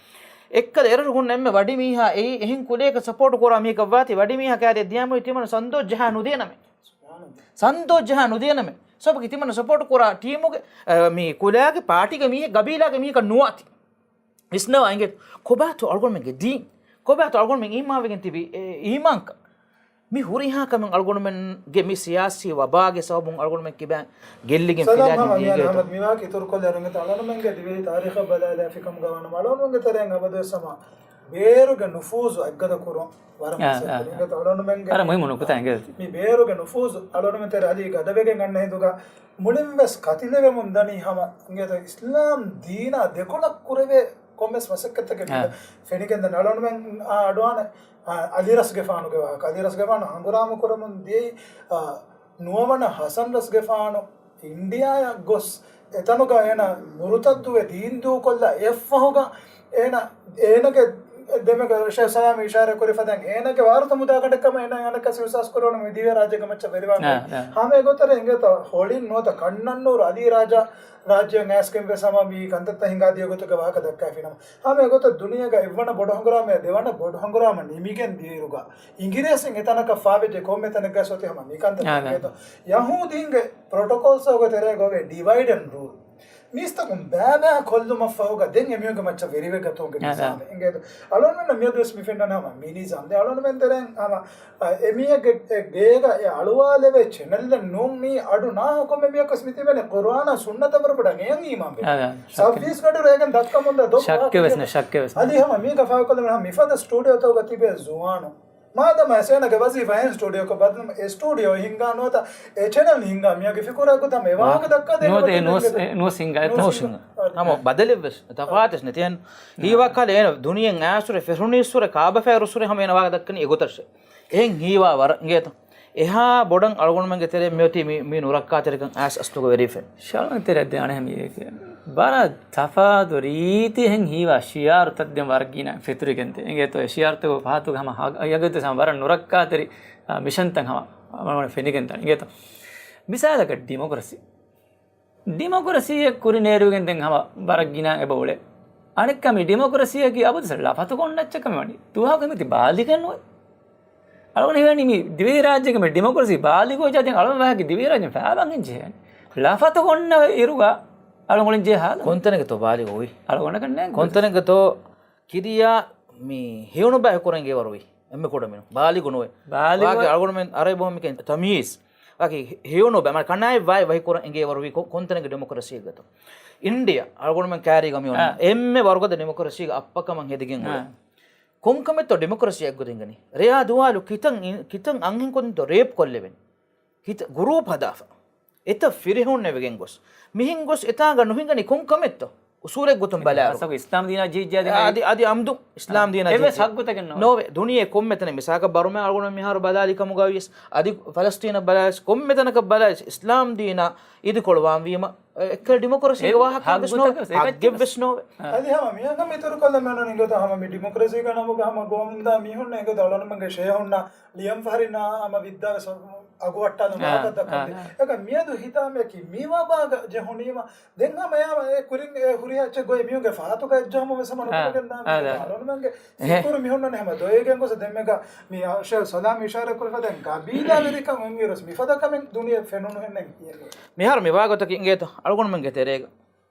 އެއްކަލަ އެރަށު ހުންނަ އެންމެ ވަޑި މީހާ އެއީ އެހެން ކުލައަކަށް ސަޕޯޓް ކުރާ މީހަކަށް ވާތީ ވަޑި މީހާ ކައިރިއަށް ދިޔާމު ތިމަން ސަންދޯ ޖަހާ ނުދޭނަމޭ. ސަންދޯ ޖަހާ ނުދޭނަމޭ. ސަބަބަކީ ތިމަން ސަޕޯޓް ކުރާ ޓީމުގެ، އަ، މި ކުލައިގެ ޕާޓީގެ މީހެއް ގަބީލާގެ މީހަކަށް ނުވާތީ. ވިސްނަވާ އިނގޭތޯ. ކޮބާތޯ އަޅުގަނޑުމެންގެ ދީން؟ ކޮބާތޯ އަޅުގަނޑުމެން އީމާންވެގެން ތިބި، އެ، އީމާންކަން؟ މި ހުރިހާ ކަމެއް އަޅުގަނޑުމެންގެ މި ސިޔާސީ ވަބާގެ ސަބަބުން އަޅުގަނޑުމެން ކިބައިން ގެއްލިގެން ސަލާމް ފިލާގެން ހަމަ މިޔާން ދިޔައީގޭތޯ. ހަމަ މިވާ ކިތުރުކޮށްލެއް އަޅުގަނޑުމެންގެ ދިވެހި ތާރީޚަށް ބަލާލާފި ކަމުގަ ވަނަމަ އަޅުގަނޑުމެންގެ ތެރެއިން އަބަދުވެސް ހަމަ ބޭރުގެ ނުފޫޒު އެއްގަދަ ކުރުން ވަރަށް އާ، މަސައްކަތް. އާ، އާ. އިނގޭތޯ އަޅުގަނޑުމެންގެ ވަރަށް މުހިއްމު ނުކުތާ އިނގޭތޯ. މި ބޭރުގެ ނުފޫޒު އަޅުގަނޑުމެން ތެރެ އަލީ ގަދަވެގެން އަންނަ ހިނދުގަ މުޅިންވެސް ކަތިލެވެމުން ދަނީ ހަމަ އިނގޭތޯ އިސްލާމް ދީނާ ދެކޮޅަށް ކުރެވޭ ކޮންމެސް މަސައްކަތެއްގެ އާ. ފެނިގެންދަނީ އަޅުގަނޑުމެން އަޑުއަހަން، އާ، އަލީ ރަސްގެފާނުގެ ވާހަކަ. އަލީ ރަސްގެފާނު ހަނގުރާމަ ކުރަމުން ދިޔައީ، އާ، ނުވަވަނަ ހަސަން ރަސްގެފާނު އިންޑިއާއަށް ގޮސް އެތަނުގަ އޭނަ މުރުތައްދުވެ ދީންދޫކޮށްލާ އެއަށްފަހުގަ އޭނަ، އޭނަގެ ދެމެގަ ޝޭޚް ސަލާމް އިޝާރާތް ކުރި ފަދައިން އޭނަގެ ވާރުތަ މުދާގަނޑެއް ކަމަށް އޭނަ އަނެއްކާ އިހްސާސް ކުރަވަނީ މި ދިވެހި ރާއްޖޭގެ މައްޗަށް ވެރިވާން. އާ، އާ. ހަމަ އެގޮތަށް އިނގޭތޯ ހޮޅިން ނުވަތަ ކަންނަން ނޫރު އަލީ ރާޖާ ރާއްޖެއަށް އައިސްގެން ވެސް ހަމަ މި ކަންތައްތައް ހިނގާދިޔަ ގޮތުގެ ވާހަކަ ދައްކާފިނަމަ. ހަމަ އެގޮތަށް ދުނިޔޭގަ އެއްވަނަ ބޮޑު ހަނގުރާމައާ ދެވަނަ ބޮޑު ހަނގުރާމަ ނިމިގެން ދިޔައިރުގަ އިނގިރޭސިން އެތަނަކަށް ފާވެއްޖެ ކޮންމެ ތަނެއްގަ ސޮތި ހަމަ މިކަންތައް އާ، އާ. އިނގޭތޯ. ޔަހޫދީންގެ ޕްރޮޓޮކޯލްސް ގޮތެރޭ ގޮވޭ ޑިވައިޑް އެންޑް ރޫލް. މީސްތަކުން ބައިބައި ކޮށްލުމަށްފަހުގަ ދެން އެމީހުންގެ މައްޗަށް ވެރިވެގަތުމުގެ އާ، އާ. ނިޒާމެއް އިނގޭތޯ. އަޅުގަނޑުމެންނަށް މިއަދުވެސް މި ފެންނަނީ ހަމަ މި ނިޒާމް. ދެން އަޅުގަނޑުމެން ތެރެއިން ހަމަ، އާ، އެމީހެއްގެ ގޭގަ އެ އަޅުވާލެވޭ ޗެނަލްއެއް ނޫން މީ އަޑު ނާ ކޮންމެ މީހަކަސް މި ތިބެނީ ޤުރުއާނާ ސުންނަތަށް ވަރަށް ބޮޑަށް އެޔަން އީމާންވެ. އާ، އާ. ސައުތީސްގަޑު ރޭގެން ދައްކަމުންދާ ދޮށް ޝައްކެއް ވެސް ނެ، ޝައްކެއް ވެސް ނެ. އަދި ހަމަ މީގަ ފާކޮށްލެވެން ހަމަ މިފަދަ ސްޓޫޑިއޯތަކުގަ ތިބޭ ޒުވާނު މާދަމާ އެސޭނަގެ ވަޒީފާ އެހެން ސްޓޫޑިއޯކޮށް ބަދަލު އެ ސްޓޫޑިއޯ ހިންގާ ނުވަތަ އެ ޗެނަލް ހިންގާ މިޔަގެ ފިކުރާ ގޮތަށް އެ ވާހަކަ ދައްކާ ދޭން ނުވަތަ އެ ނުވަސް، އެ ނުވަސް ހިންގާ އެތަން. ނުވަސް ހިންގާ. ހަމަ ބަދަލެއްވެސް ތަފާތެސް ނެތި. ހީވާ ކަލޭ އޭނަ ދުނިޔެއިން އާސުރެ ފެށުނީއްސުރެ ކާބަފައިރުއްސުރެ ހަމަ އޭނަ ވާހަކަ ދައްކަނީ އެގޮތަށެ. އެހެން ހީވާ ވަރަށް އިނގޭތަ؟ އެހާ ބޮޑަށް އަޅުގަނޑުމެންގެ ތެރެ މިއޮތީ މި، މި ނުރައްކާތެރިކަން އާސް އަސްލުގަ ވެރިފެން. ޝާލަން ތެރެއަށް ދޭ އަނެއް ހަމީ ވަރަށް ތަފާތު ރީތިހެން ހީވާ ޝިއާރުތައް ދެން ވަރަށް ގިނަ ފެތުރިގެންދޭ. އިނގޭތޯ އެ ޝިއާރުތަކު ފަހަތުގަ ހަމަ ހަ-، ހަގީގަތު ހަމަ ވަރަށް ނުރައްކާތެރި، އާ، މިޝަންތައް ހަމަ މަންމަ ފެނިގެންދާނެ. އިނގޭތޯ މިސާލަކަށް ޑިމޮކްރަސީ. ޑިމޮކްރަސީއެއް ކުރިން އޭރުވެގެން ދެން ހަމަ ވަރަށް ގިނަ އެބަ އުޅޭ. އަނެއްކާ މި ޑިމޮކްރަސީއަކީ އަބަދު ލަފަތު ކޮންނަ އެއްޗަކަށް މިވަނީ. ދުވަހަކު މިތި ބާލިގެއް ނުވޭ. އަޅުގަނޑު ހީވަނީ މި ދިވެހިރާއްޖޭގެ މި ޑިމޮކްރަސީ ބާލިގު ޖާތި އަޅުގަނޑު ވާހަކަ ދިވެހިރާއްޖެ ފައިބަން ހިންޖެހޭނެ. ލަފަތު ކޮންނަ އިރުގަ އަޅުގަނޑު ޖޭ ހާލަ. ކޮންތަނެއްގަތޯ ބާލިގު ވީ؟ އަޅުގަނޑަކަށް ނޭނގެ. ކޮންތަނެއްގަތޯ ކިރިޔާ މި ހެޔޮނުބައި ކުރަން އެނގޭވަރު ވީ. އެންމެ ކުޑަމިނު. ބާލިގު ނުވޭ. ބާލިގު ވާގެ އަޅުގަނޑުމެން އަރަބި ބަހުން މިކަން ތަމްޔީޒް. ވާގެ ހެޔޮނުބައި. މަ ކަނާތް ވާތް ވަހި ކުރަން އެނގޭވަރު ވީ ކޮ-، ކޮންތަނެއްގެ ޑިމޮކްރަސީއެއްގަތޯ. އިންޑިޔާ އަޅުގަނޑުމެން ކައިރީގަ މި އޮންނަ. އާ. އެންމެ ވަރުގަދަ ޑިމޮކްރަސީގެ އައްޕަކަމަށް ހެދިގެން އާ. އުޅޭ. ކޮންކަމެއްތޯ ޑިމޮކްރަސީ އެއްގޮތަށް ގަނީ؟ ރެޔާ ދުވާލު ކިތަން އިން-، ކިތަން އަންހެންކުދިންތޯ ރޭޕް ކޮށްލެވެނީ؟ ކިތަ-، ގުރޫޕް ހަދާފަ. އެތައް ފިރިހެން އެވެގެން ގޮސް. މިހެން ގޮސް އެތާނގަ ނުހިނގަނީ ކޮންކަމެއްތޯ؟ އުސޫލެއް ގޮތުން ބަލާއިރު. އަސަގު އިސްލާމް ދީނާ ޖީއްޖާ ދިން އަދި، އަދި އަމްދު އިސްލާމް ދީނާ އެއްވެސް ޖީއްޖާ. ހައްގުތަކެއް ނޯވޭ. ނޯވޭ. ދުނިޔެ ކޮންމެތަނެއް މިސާކަށް ބަރުމަ އަޅުގަނޑު މިހާރު ބަލާލި ކަމުގަ ވިޔަސް، އަދި ފަލަސްތީނަށް ބަލާލި ކޮންމެތަނަކަށް ބަލާލި އިސްލާމް ދީނާ އިދިކޮޅު ވާން ވީމަ، އެ، އެއްކަލަ ޑިމޮކްރަސީގެ އެ ވާހަކަ ވެސް ނޯވޭ. ހައްގުތަކަށް ހައްގެއް ވެސް ނޯވޭ. އަދި ހަމަ މިއަނގަ މިތުރު ކޮށްލަ މެނުން އިނގޭތޯ ހަމަ މި ޑިމޮކްރަސީގެ ނަމުގަ ހަމަ ގޮވަމުންދާ މީހުންނަށް އިނގޭތޯ އަޅުގަނޑުމެންގެ ޝޭހުންނާ ލިޔަން ފަހަރިންނާ ހަމަ ވިއްދާވެސް އަގު ވައްޓާލަން އާ، ވާހަކަ ދައްކަން އާ. އެކަ މިއަދު ހިތާމަޔަކީ މި ވަބާގަ ޖެހުނީމަ ދެން ހަމަ އެ ކުރިން އެ ހުރިހާ އެއްޗެއް ގޮތް މީހުންގެ ފަހަތުގަ އެއްޖަހަމަ ވެސް ހަމަ އާ، ނުކުރެގެންދާ އާ، މީހުން. އާ. އަޅުގަނޑުމެންގެ އެހެ. ފިކުރު މިހުންނަނީ ހަމަ ދޮވެގެން ގޮސް ދެންމެގަ މި ޝޭޚް ސަލާމް އިޝާރާތް ކުރި ފަދައިން ގަބީލާވެރިކަން އޮންއިރުސް މިފަދަ ކަމެއް ދުނިޔެ ފެނުނުހެންނެއް ކިޔެވޭ. މިހާރު މި ވާގޮތަކީ އިނގޭތޯ އަޅުގަނޑުމެންގެ ތެރޭގަ.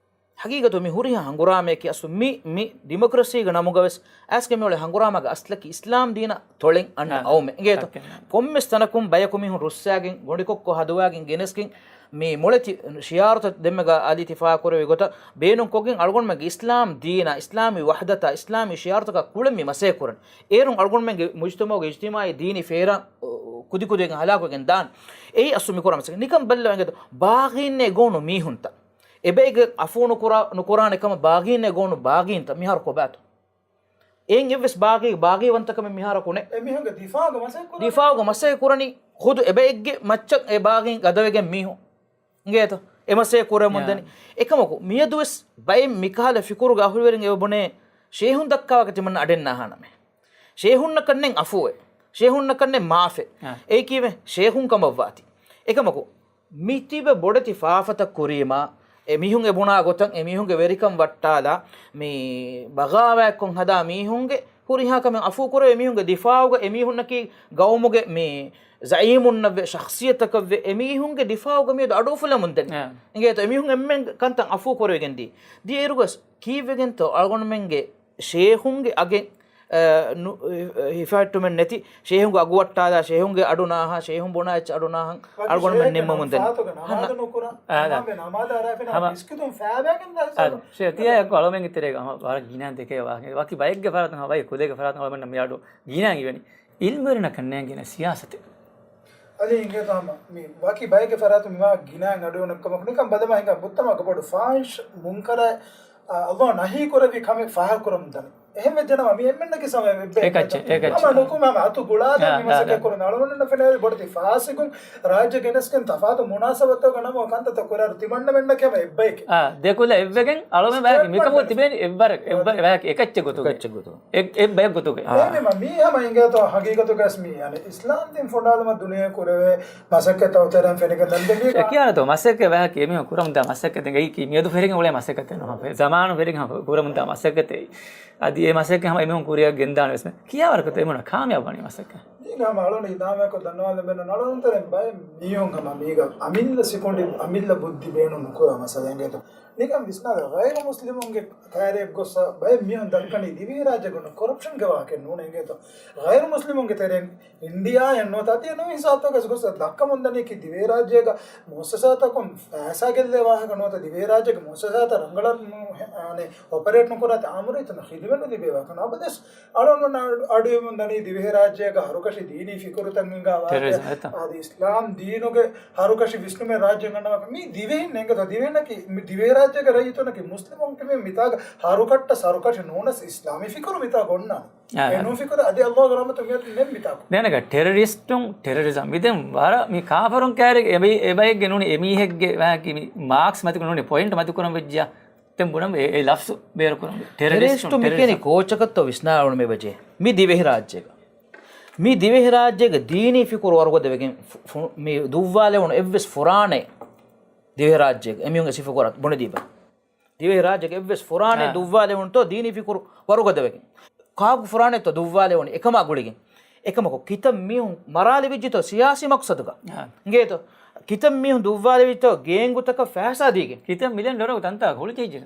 ހަގީގަތު މި ހުރިހާ ހަނގުރާމަޔަކީ އަސްލު މި، މި ޑިމޮކްރަސީގެ ނަމުގަވެސް އައިސްގެ މިއުޅޭ ހަނގުރާމާގެ އަސްލަކީ އިސްލާމް ދީނަށް ތޮޅެއް އަންނަ އާ، އައުމެއް. އިނގޭތޯ؟ ތައްކެއް ނާ. ކޮންމެސް ތަނަކުން ބަޔަކު މީހުން ރުއްސާގެން، ގޮނޑިކޮއްކޮ ހަދުވާގެން ގެނެސްގެން، މި މޮޅެތި ޝިއާރުތައް ދެންމެގަ އަލި ތި ފާހަގަކުރެއްވި ގޮތަށް ބޭނުންކޮށްގެން އަޅުގަނޑުމެންގެ އިސްލާމް ދީނާ، އިސްލާމީ ވަޙްދަތާ، އިސްލާމީ ޝިއާރުތަކާ ކުޅެން މި މަސައްކަތް ކުރަން. އޭރުން އަޅުގަނޑުމެންގެ މުޖުތަމަޢުގެ އިޖްތިމާޢީ ދީނީ ފޭރާ ކުދިކުދިއިން ހަލާކުވެގެން ދާން. އެއީ އަސްލު މި ކުރާ މަސައްކަތް. ނިކަން ބައްލަވާ އިނގޭތޯ ބާޣީންނޭ ގޮވުނު މީހުންތައް. އެބައެއްގެ އަފޫ ނުކުރާ، ނުކުރާނެ ކަމަށް ބާޣީންނޭ ގޮވުނު ބާޣީންތައް މިހާރު ކޮބާތޯ؟ އެއިން އެއްވެސް ބާޣީ، ބާޣީވަންތަކަމެއް މިހާރަކު ނެތް. އެމީހުންގެ ދިފާޢުގަ މަސައްކަތް ކުރަނީ. ދިފާޢުގަ މަސައްކަތް ކުރަނީ ޚުދު އެބައެއްގެ މައްޗަށް އެ ބާޣީން ގަދަވެގެން މީހުން. އިނގޭތޯ؟ އެ މަސައްކަތް ކުރަމުން ޔާ. ދަނީ. އެކަމަކު، މިއަދުވެސް ބައެއް މިކަހަލަ ފިކުރުގެ އަހުލުވެރިން އެބަ ބުނޭ، ޝޭހުން ދައްކާވާކަށް ތިމަންނަ އަޑެއް ނާހާނަމޭ. ޝޭހުންނަކަށްނެތް އަފޫވެ. ޝޭހުންނަކަށްނެތް މާފެ. އާ. އެއީ ކީއްވެ؟ ޝޭހުން ކަމަށްވާތީ. އެކަމަކު، މިތިބެ ބޮޑެތި ފާފަތައް ކުރީމާ، އެމީހުން އެބުނާ ގޮތަށް އެމީހުންގެ ވެރިކަން ވައްޓާލާ، މި ބަޣާވާތްކޮށް ހަދާ މީހުންގެ ހުރިހާ ކަމެއް އަފޫ ކުރެވޭ މީހުންގެ ދިފާޢުގަ އެމީހުންނަކީ ގައުމުގެ މި ޒަޢީމުންނަށްވެ، ޝަޚްޞިއްޔަތަކަށްވެ، އެމީހުންގެ ދިފާޢުގަ މިއަދު އަޑުއުފުލަމުން ދެން. އެ. އިނގޭތޯ، އެމީހުން އެންމެން ކަންތައް އަފޫ ކުރެވިގެން ދީ. ދިޔައިރުގަސް ކީއްވެގެންތޯ އަޅުގަނޑުމެންގެ ޝޭހުންގެ އަގެއް، އަ، ނު-، އެ، ހިފަހައްޓުމެއް ނެތި، ޝޭހުންގެ އަގު ވައްޓާލާ، ޝޭހުންގެ އަޑު ނާހާ، ޝޭހުން ބުނާ އެއްޗެއް އަޑު ނާހަން އަޅުގަނޑުމެން ނިންމަމުން ދެން. ހަންނަ. އާ، ދާ. ޝޭ، ތިޔަ އެއްކޮ އަޅުމެންގެ ތެރޭގަ ހަމަ ވަރަށް ގިނަ ދެކޭ ވާހަކަ. ވަކި ބައެއްގެ ފަރާތުން ހަމަ ބައެއް ކުލޭގެ ފަރާތުން އަޅުމެންނަށް މިއަޑު ގިނަ އިވެނީ. އިލްމުވެރިންނަކަށް ނޭނގޭނެ ސިޔާސަތެއް. އަދި އިނގޭތޯ ހަމަ މި ވަކި ބައެއްގެ ފަރާތުން މިވާ ގިނައިން އަޑުއިވުނު ކަމަކު ނިކަން ބަލަމާ ހިނގާ މުޖްތަމަޢުގަ ބޮޑު ފާޙިޝް މުންކަރާ، އަ، ﷲ ނަހީ ކުރެއްވި ކަމެއް ފާހަގަކުރަމުން ދަނީ. އެހެން ވެއްޖެނަމަ މި އެންމެންނަކީ ސަމަ އެއްބައެއް އެކައްޗެއް، އެކައްޗެއް. ހަމަ ނުކުމެ ހަމަ އަތު ގުޅާދޭ އާ، މި އާ، މަސައްކަތް އާ. ކުރަން. އަޅުގަނޑުންނަށް ފެނޭ ބޮޑެތި ފާސިގުން ރާއްޖެ ގެނެސްގެން ތަފާތު މުނާސަބަތުގަ ނަމަ ކަންތައްތައް ކުރާއިރު ތިމަންނަމެންނަކީ ހަމަ އެއްބައެކޭ. އާ، ދެކުލަ އެއްވެގެން އަޅުމެން ވާހަކަ މިކަމުގަ ތިބޭނީ އެއްވަރަކަށް، އެއްވަ-، ވާހަކަ އެކައްޗެއް ގޮތުގަ. އެކައްޗެއް ގޮތުގަ. އެ-، އެއް ބަޔަށް ގޮތުގަ. އާ. އެހެންވީމަ މީ ހަމަ އިނގޭތޯ ހަގީގަތުގަސް މީ، އަނެއް އިސްލާމް ދީން ފޮނޑާލުމަށް ދުނިޔެ ކުރެވޭ މަސައްކަތްތައް ތެރެއިން ފެނިގެން ދަން ދެން މީ އެ ކިޔާނެތޯ، މަސައްކަތް ވާހަކަ އެމީހުން ކުރަމުންދާ މަސައްކަތެއް ގައިކީ މިއަދު ފެރިގެން އުޅޭ މަސައްކަތެއް ނޫން. ޒަމާނު ފެރިގެން ކުރަމުންދާ މަސައްކަތެއް. އަދި އެ މަސައްކަތް ހަމަ އެމީހުން ކުރިއަށް ގެންދާނެ ވެސް. ކިޔާވަރަކަށް އެމީހުން ކާމިޔާބު ވަނީ މަސައްކަތް. މީގަ ހަމަ އަޅުގަނޑު ހިތާމަޔަކު ދަންނަވާލަން ބޭނުން އަޅުގަނޑު ތެރެއިން ބައެއް މީހުން ހަމަ މީގަ އަމިއްލަ ސިކުނޑި އަމިއްލަ ބުއްދި ބޭނުން ނުކުރާ މައްސަލައެއް އިނގޭތޯ. ނިކަން ވިސްނާލަ، ޣައިރު މުސްލިމުންގެ ކައިރިއަށް ގޮއްސަ ބައެއް މީހުން ދަންކަނީ ދިވެހިރާއްޖޭގަ އޮންނަ ކޮރަޕްޝަންގެ ވާހަކައެއް ނޫނޭ އިނގޭތޯ. ޣައިރު މުސްލިމުންގެ ތެރެއިން އިންޑިއާއެއް ނުވަތަ އަދި އެނޫން ހިސާބުތަކަށް ގޮއްސަ ދައްކަމުންދަނީކީ ދިވެހިރާއްޖޭގަ މުއައްސަސާތަކުން ފައިސާ ގެއްލޭ ވާހަކަ ނުވަތަ ދިވެހިރާއްޖޭގެ މުއައްސަސާތައް ރަނގަޅަށް ނު-، އަނެއް އޮޕަރޭޓް ނުކުރާތި އާއްމު ރައްޔިތުންނަށް ޚިދުމަތް ނުދެވޭ ވާހަކަ ނުވަތަ އަޅުގަނޑު އަޑު-، އަޑުއިވުން ދަނީ ދިވެހިރާއްޖޭގަ ހަރުކަށި ދީނީ ފިކުރުތައް ހިނގާ ވާހަކަ. ޓެރަރިޒަމް އެތަ؟ އަދި އިސްލާމް ދީނުގެ ހަރުކަށި ވިސްނުމެއް ރާއްޖޭގަ ގަންނަވާ ވާހަކަ. މި ދިވެހިން ނޭނގޭތޯ، ދިވެހިންނަކީ، މި ދިވެހިރާއްޖޭގެ ރައްޔިތުންނަކީ މުސްލިމުން ކިޔަނީ މިތާގަ ހަރުކަށްޓަސް ހަރުކަށި ނޫނަސް އިސްލާމީ ފިކުރު މިތާ ގޮންނާނެ. އާ، އެނޫން ފިކުރު އަދި އައްލާހުގެ ރަޙްމަތު މިއަދު ނެތް މިތާކު. ދެން ޓެރަރިސްޓުން، ޓެރަރިޒަމް މިދެން ވަރަށް މި ކާފަރުން ކައިރި އެބަ-، އެބައެއްގެ ނޫނީ އެމީހެއްގެ ވާހަކަ މި މާކްސް މަތިކު ނޫނީ ޕޮއިންޓް މަތިކުރަން ވެއްޖިޔާ. ދެން ބުނަމު އެ، އެ ލަފްޒު ބޭރުކުރަން. ޓެރަރިސްޓު ޓެރަރިސްޓު މި ކިޔަނީ ކޯޗަކަށްތޯ ވިސްނާލަން މި ބަޖޭ. މި ދިވެހިރާއްޖޭގަ. މި ދިވެހިރާއްޖޭގަ ދީނީ ފިކުރު ވަރުގަދަވެގެން ފު-، ފު-، މި ދުއްވާލެވުނު އެއްވެސް ފުރާނައެއް ދިވެހިރާއްޖޭގަ. އެމީހުންގެ ސިފަ ގޮރަށް ބުނެދީބަ. ދިވެހިރާއްޖޭގެ އެއްވެސް ފުރާނައެއް އާ. ދުއްވާލެވުނުތޯ ދީނީ ފިކުރު ވަރުގަދަވެގެން. ކާކު ފުރާނައެއްތޯ ދުއްވާލެވުނީ އެކަމާ ގުޅިގެން. އެކަމަކު ކިތައް މީހުން މަރާލެވިއްޖެތޯ ސިޔާސީ މަޤްޞަދުގަ. އާ. އިނގޭތޯ. ކިތައް މީހުން ދުއްވާލެވިއްޖެތޯ ގޭންގުތަކަށް ފައިސާ ދީގެން. ކިތައް މިލިއަން ޑޮލަރު ތަންތާ ހުޅުޖެހިއްޖެ.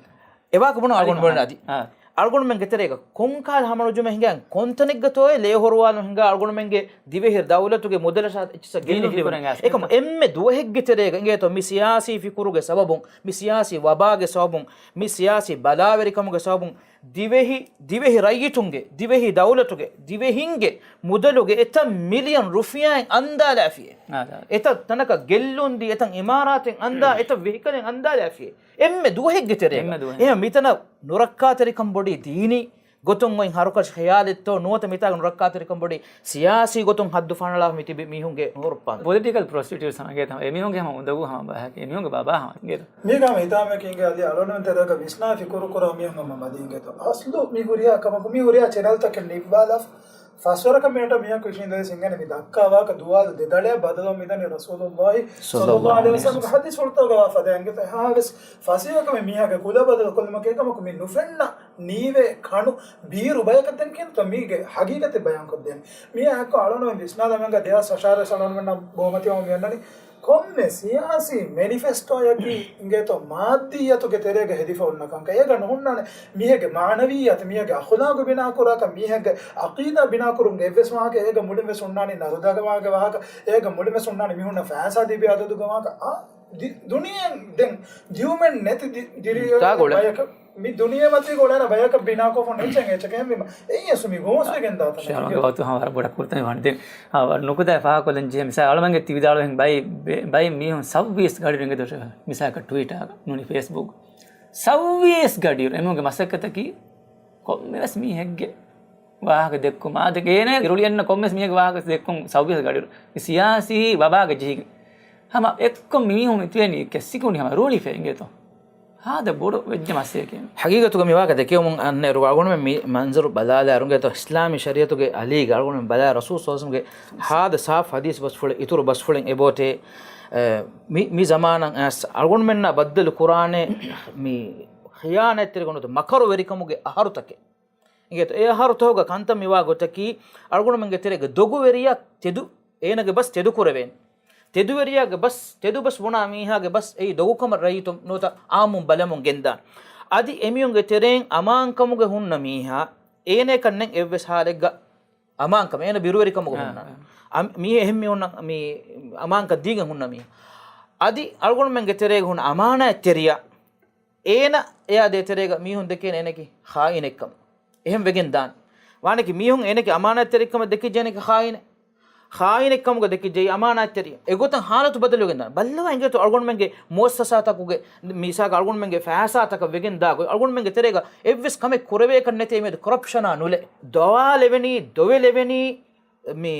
އެވާކަ ބުނަ އަޅުގަނޑު ބުނަން އަދި. އާ. އަޅުގަނޑުމެންގެ ތެރޭގަ ކޮންކަހަލަ ހަމަނުޖުމެއް ހިނގާ ކޮންތަނެއްގަތޯއޭ ލޭހޮރުވާލުން ހިނގާ އަޅުގަނޑުމެންގެ ދިވެހި ދައުލަތުގެ މުދަލަށާ އެއްޗިއްސަށް ދީނީ ގެއްލުން ދިނުމަށް ދިނުމަށް އެކަމަ އެންމެ ދުވަހެއްގެ ތެރޭގަ އިނގޭތޯ މި ސިޔާސީ ފިކުރުގެ ސަބަބުން، މި ސިޔާސީ ވަބާގެ ސަބަބުން، މި ސިޔާސީ ބަލާވެރިކަމުގެ ސަބަބުން ދިވެހި، ދިވެހި ރައްޔިތުންގެ، ދިވެހި ދައުލަތުގެ، ދިވެހިންގެ މުދަލުގެ އެތައް މިލިއަން ރުފިޔާއެއް އަންދާލާފިއޭ. އާ، ދާ. އެތައް ތަނަކަށް ގެއްލުން ދީ، އެތައް އިމާރާތެއް އަންދާ، އެތައް ވެހިކަލެއް އަންދާލާފިއޭ. އެންމެ ދުވަހެއްގެ ތެރޭގަ. އެންމެ ދުވަހެއް. އެހެން މިތަނަށް ނުރައްކާތެރިކަން ބޮޑީ ދީނީ ގޮތުން އޮތް ހަރުކަށި ޚިޔާލެއްތޯ ނުވަތަ މިތާގަ ނުރައްކާތެރިކަން ބޮޑީ ސިޔާސީ ގޮތުން ހައްދު ފަނަޅާފަ މި ތިބި މީހުންގެ ހުރުއްޕާން. ޕޮލިޓިކަލް ޕްރޮސްޓިޓިއުޓްސް ހަމަ އިނގޭތޯ. އެމީހުންގެ ހަމަ އުނދަގޫ ހަމަ ބަހަކީ އެމީހުންގެ ބަބާ ހަމަ އިނގޭތޯ. މީގަ ހަމަ ހިތާމައަކީ އިނގޭ އަދި އަޅުގަނޑުމެން ތެރޭގަ ވިސްނާ ފިކުރު ކުރާ މީހުން ހަމަ މަދީ އިނގޭތޯ. އަސްލު މި ހުރިހާ ކަމަކު މި ހުރިހާ ޗެނަލްތަކެއް ނިއްވާލާފަ ފަސްވަރަކަށް މިނެޓަށް މީހަކު އިށީނދެވިސް ހިނގަނީ މި ދައްކާ ވާހަކަ ދުވާލު ދެ ދަޅަޔަށް ބަދަލުވަމުން މިދަނީ ރަސޫލުﷲ ޞައްލަﷲ ޢަލައިހި ވަސައްލަމްގެ ޙަދީޘްފުޅުތަކުގަ ވާ ފަދަ އިނގޭތޯ. އެހާވެސް ފަސޭހަކަމެއް މީހާގެ ކުލަ ބަދަލުކޮށްލުމަކީ އެކަމަކު މި ނުފެންނަ ނީވޭ ކަނު ބީރު ބަޔަކަށް ދެން ކިޔަންތޯ މީގެ ހަގީގަތެއް ބަޔާންކޮށްދޭނެ. މީ އެއްކޮށް އަޅުގަނޑު ވިސްނާލަމެންގަ ދެހާސް އަށާރަ ސަލަން ވެންނަ ބޯމަތިވަމުން މިއަންނަނީ ކޮންމެ ސިޔާސީ މެނިފެސްޓޯއަކީ އިނގޭތޯ މާއްދިއްޔަތުގެ ތެރޭގަ ހެދިފަ އޮންނަ ކަންކަން. އޭގަ ނުހުންނާނެ މީހެއްގެ މާނަވިއްޔަތު، މީހެއްގެ އަޚުލާގު ބިނާކުރާކަން، މީހެއްގެ އަޤީދާ ބިނާކުރުމުގެ އެއްވެސް ވާހަކަ. އޭގަ މުޅިންވެސް ހުންނާނީ ނަރުދަގަވާގެ ވާހަކަ. އޭގަ މުޅިންވެސް ހުންނާނީ މީހުންނަށް ފައިސާ ދީބި އަދަދުގެ ވާހަކަ. އާ، ދި-، ދުނިޔެ ދެން ދިއުމެއް ނެތި ދި-، ދިރި ތާގޮޅެ. ބަޔަކަށް މި ދުނިޔެމަތީގަ އުޅޭނެ ބަޔަކަށް ބިނާކޮށްފަ ނެއްޗެއް އެއްޗެކޭ ހެންވީމަ. އެއީ އަސް މި ގޯސްވެގެން ދާތަނަކީ. ޝާމަގެ ވަގުތު ހަމަ ވަރަށް ބޮޑަށް ކުރުތަން ވަން ދެން. އާ، ނުކުތާ ފާހަގަކޮށްލަން ޖެހޭ މިސާ އަޅުމެންގެ ތިވިދާޅުވެން ބައި، ބެ-، ބައި މީހުން ސައުވީސް ގަޑި ރެނގެދޮށ މިސާކަށް ޓްވީޓާ ނޫނީ ފޭސްބުކް. ސައުވީސް ގަޑިއިރު އެމީހުންގެ މަސައްކަތަކީ ކޮންމެވެސް މީހެއްގެ ވާހަކަ ދެއްކުމާ ދެ ގޭނެ އިރުޅި އެންނަ ކޮންމެސް މީހެއްގެ ވާހަކަ ދެއްކުން ސައުވީސް ގަޑިއިރު މި ސިޔާސީ ވަބާގެ ޖެހިގެން. ހަމަ އެއްކޮށް މި މީހުން މިތުވެނީ ކެއްސިކުނޑި ހަމަ ރޫޅިފަ އިނގޭތޯ. ހާދަ ބޮޑު ވެއްޖެ މައްސަލައެކޭ. ހަގީގަތުގަ މި ވާހަކަ ދެކެވުމުން އަންނައިރު އަޅުގަނޑުމެން މި މަންޒަރު ބަލާލާ އަރުނގޭތޯ އިސްލާމީ ޝަރީއަތުގެ އަލީގަ އަޅުގަނޑުމެން ބަލާ ރަސޫލު ޞައްލަﷲ ޢަލައިހި ވަސައްލަމްގެ ހާދަ ސާފު ޙަދީޘް ބަސްފުޅެއް އިތުރު ބަސްފުޅެއް އެބޯޓޭ، އަ، މި، މި ޒަމާނަށް އައިސް އަޅުގަނޑުމެންނާ ބައްދަލު ކުރާނެ މި ޚިޔާނާތްތެރިކަން ނުވަތަ މަކަރުވެރިކަމުގެ އަހަރުތަކެއް. އިނގޭތޯ، އެ އަހަރުތަކުގަ ކަންތައް މިވާ ގޮތަކީ، އަޅުގަނޑުމެންގެ ތެރޭގަ ދޮގުވެރިޔާ ތެދު، އޭނަގެ ބަސް ތެދުކުރެވޭނެ. ތެދުވެރިޔާގެ ބަސް، ތެދު ބަސް ބުނާ މީހާގެ ބަސް އެއީ ދޮގުކަމަށް ރައްޔިތުން ނުވަތަ އާއްމުން ބަލަމުން ގެންދާނެ. އަދި އެމީހުންގެ ތެރެއިން އަމާންކަމުގަ ހުންނަ މީހާ އޭނައަކަށް ނެތް އެއްވެސް ހާލެއްގަ އަމާންކަމެއް އޭނަ ބިރުވެރިކަމުގަ އާ، ހުންނާނެ. އާ. އަ، މީ އެހެން މީހުންނަށް މި އަމާންކަން ދީގެން ހުންނަ މީހާ. އަދި އަޅުގަނޑުމެންގެ ތެރޭގަ ހުންނަ އަމާނާތްތެރިޔާ އޭނަ އެޔާ ދޭތެރޭގަ މީހުން ދެކޭނެ އޭނަކީ ޚާއިނެއްކަމަށް. އެހެން ވެގެން ދާނެ. ވާނެކި މީހުން އޭނަކީ އަމާނާތްތެރިކަމަށް ދެކިއްޖެ އޭނަކީ ޚާއިނެއް. ޚާއިނެއްކަމުގަ ދެކިއްޖެ އަމާނާތްތެރި. އެގޮތަށް ހާލަތު ބަދަލުވެގެން ދާނެ. ބައްލަވާ އިނގޭތޯ އަޅުގަނޑުމެންގެ މުއައްސަސާތަކުގެ މިސާލަކަށް އަޅުގަނޑުމެންގެ ފައިސާތަކަށް ވެގެން ދާ ގޮތް. އަޅުގަނޑުމެންގެ ތެރޭގަ އެއްވެސް ކަމެއް ކުރެވޭކަށް ނެތޭ މިއަދު ކޮރަޕްޝަނާ ނުލެ. ދޮވާލެވެނީ، ދޮވެލެވެނީ، މި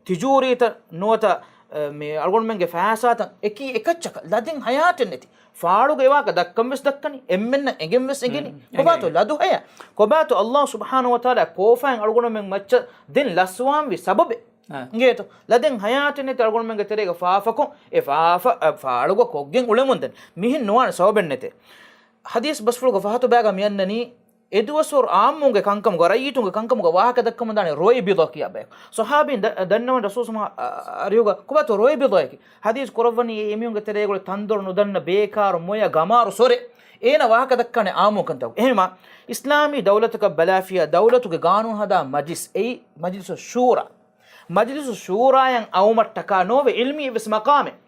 ތިޖޫރީތައް ނުވަތަ، އަ، މި އަޅުގަނޑުމެންގެ ފައިސާތައް އެކީ އެކައްޗަކަށް ލަދެއް ހަޔާތެއް ނެތި. ފާޅުގެ ވާހަކަ ދައްކަން ވެސް ދައްކަނީ، އެންމެންނަށް އެނގެން ވެސް އެނގެނީ. މް، ކޮބާތޯ އެނގޭ. ލަދު ހަޔާ؟ ކޮބާތޯ ﷲ ސުބްޙާނަހޫ ވަތަޢާލާ ކޯފާއިން އަޅުގަނޑުމެން މައްޗަށް ދެން ލަސްވާންވީ ސަބަބެއް؟ އާ. އިނގޭތޯ؟ ލަދެއް ހަޔާތެއް ނެތި އަޅުގަނޑުމެންގެ ތެރޭގަ ފާފަކޮށް، އެ ފާފަ، އަ، ފާޅުގަ ކޮށްގެން އުޅެމުން ދެން. މިހެން ނުވާނެ ސަބަބެއް ނެތޭ. ޙަދީޘް ބަސްފުޅުގަ ފަހަތު ބަޔަކަށް މިއަންނަނީ، އެދުވަސްވަރު އާއްމުންގެ ކަންކަމުގަ، ރައްޔިތުންގެ ކަންކަމުގަ ވާހަކަ ދައްކަމުން ދާނެ ރޯއިބިޟާ ކިޔާ ބަޔަކު. ޞަޙާބީން ދަ-، ދަންނަވަން ރަސޫލު ސަމާ-، އަ-، އަރިހުގަ ކޮބާތޯ ރޯއިބިޟާއަކީ؟ ޙަދީޘް ކުރައްވަނީ އެ މީހުންގެ ތެރޭގަ އުޅޭ ތަންދޮރު ނުދަންނަ ބޭކާރު މޮޔަ ގަމާރު ސޮރެ. އޭނަ ވާހަކަ ދައްކާނެ އާއްމު ކަންތައް. އެހެންވީމާ، އިސްލާމީ ދައުލަތަކަށް ބަލާފިޔާ، ދައުލަތުގެ ގާނޫނު ހަދާ މަޖިލިސް، އެއީ މަޖިލިސު ޝޫރާ. މަޖިލިސު ޝޫރާއަށް އައުމަށްޓަކާ ނޯވެ ޢިލްމީ އެއްވެސް މަޤާމެއް.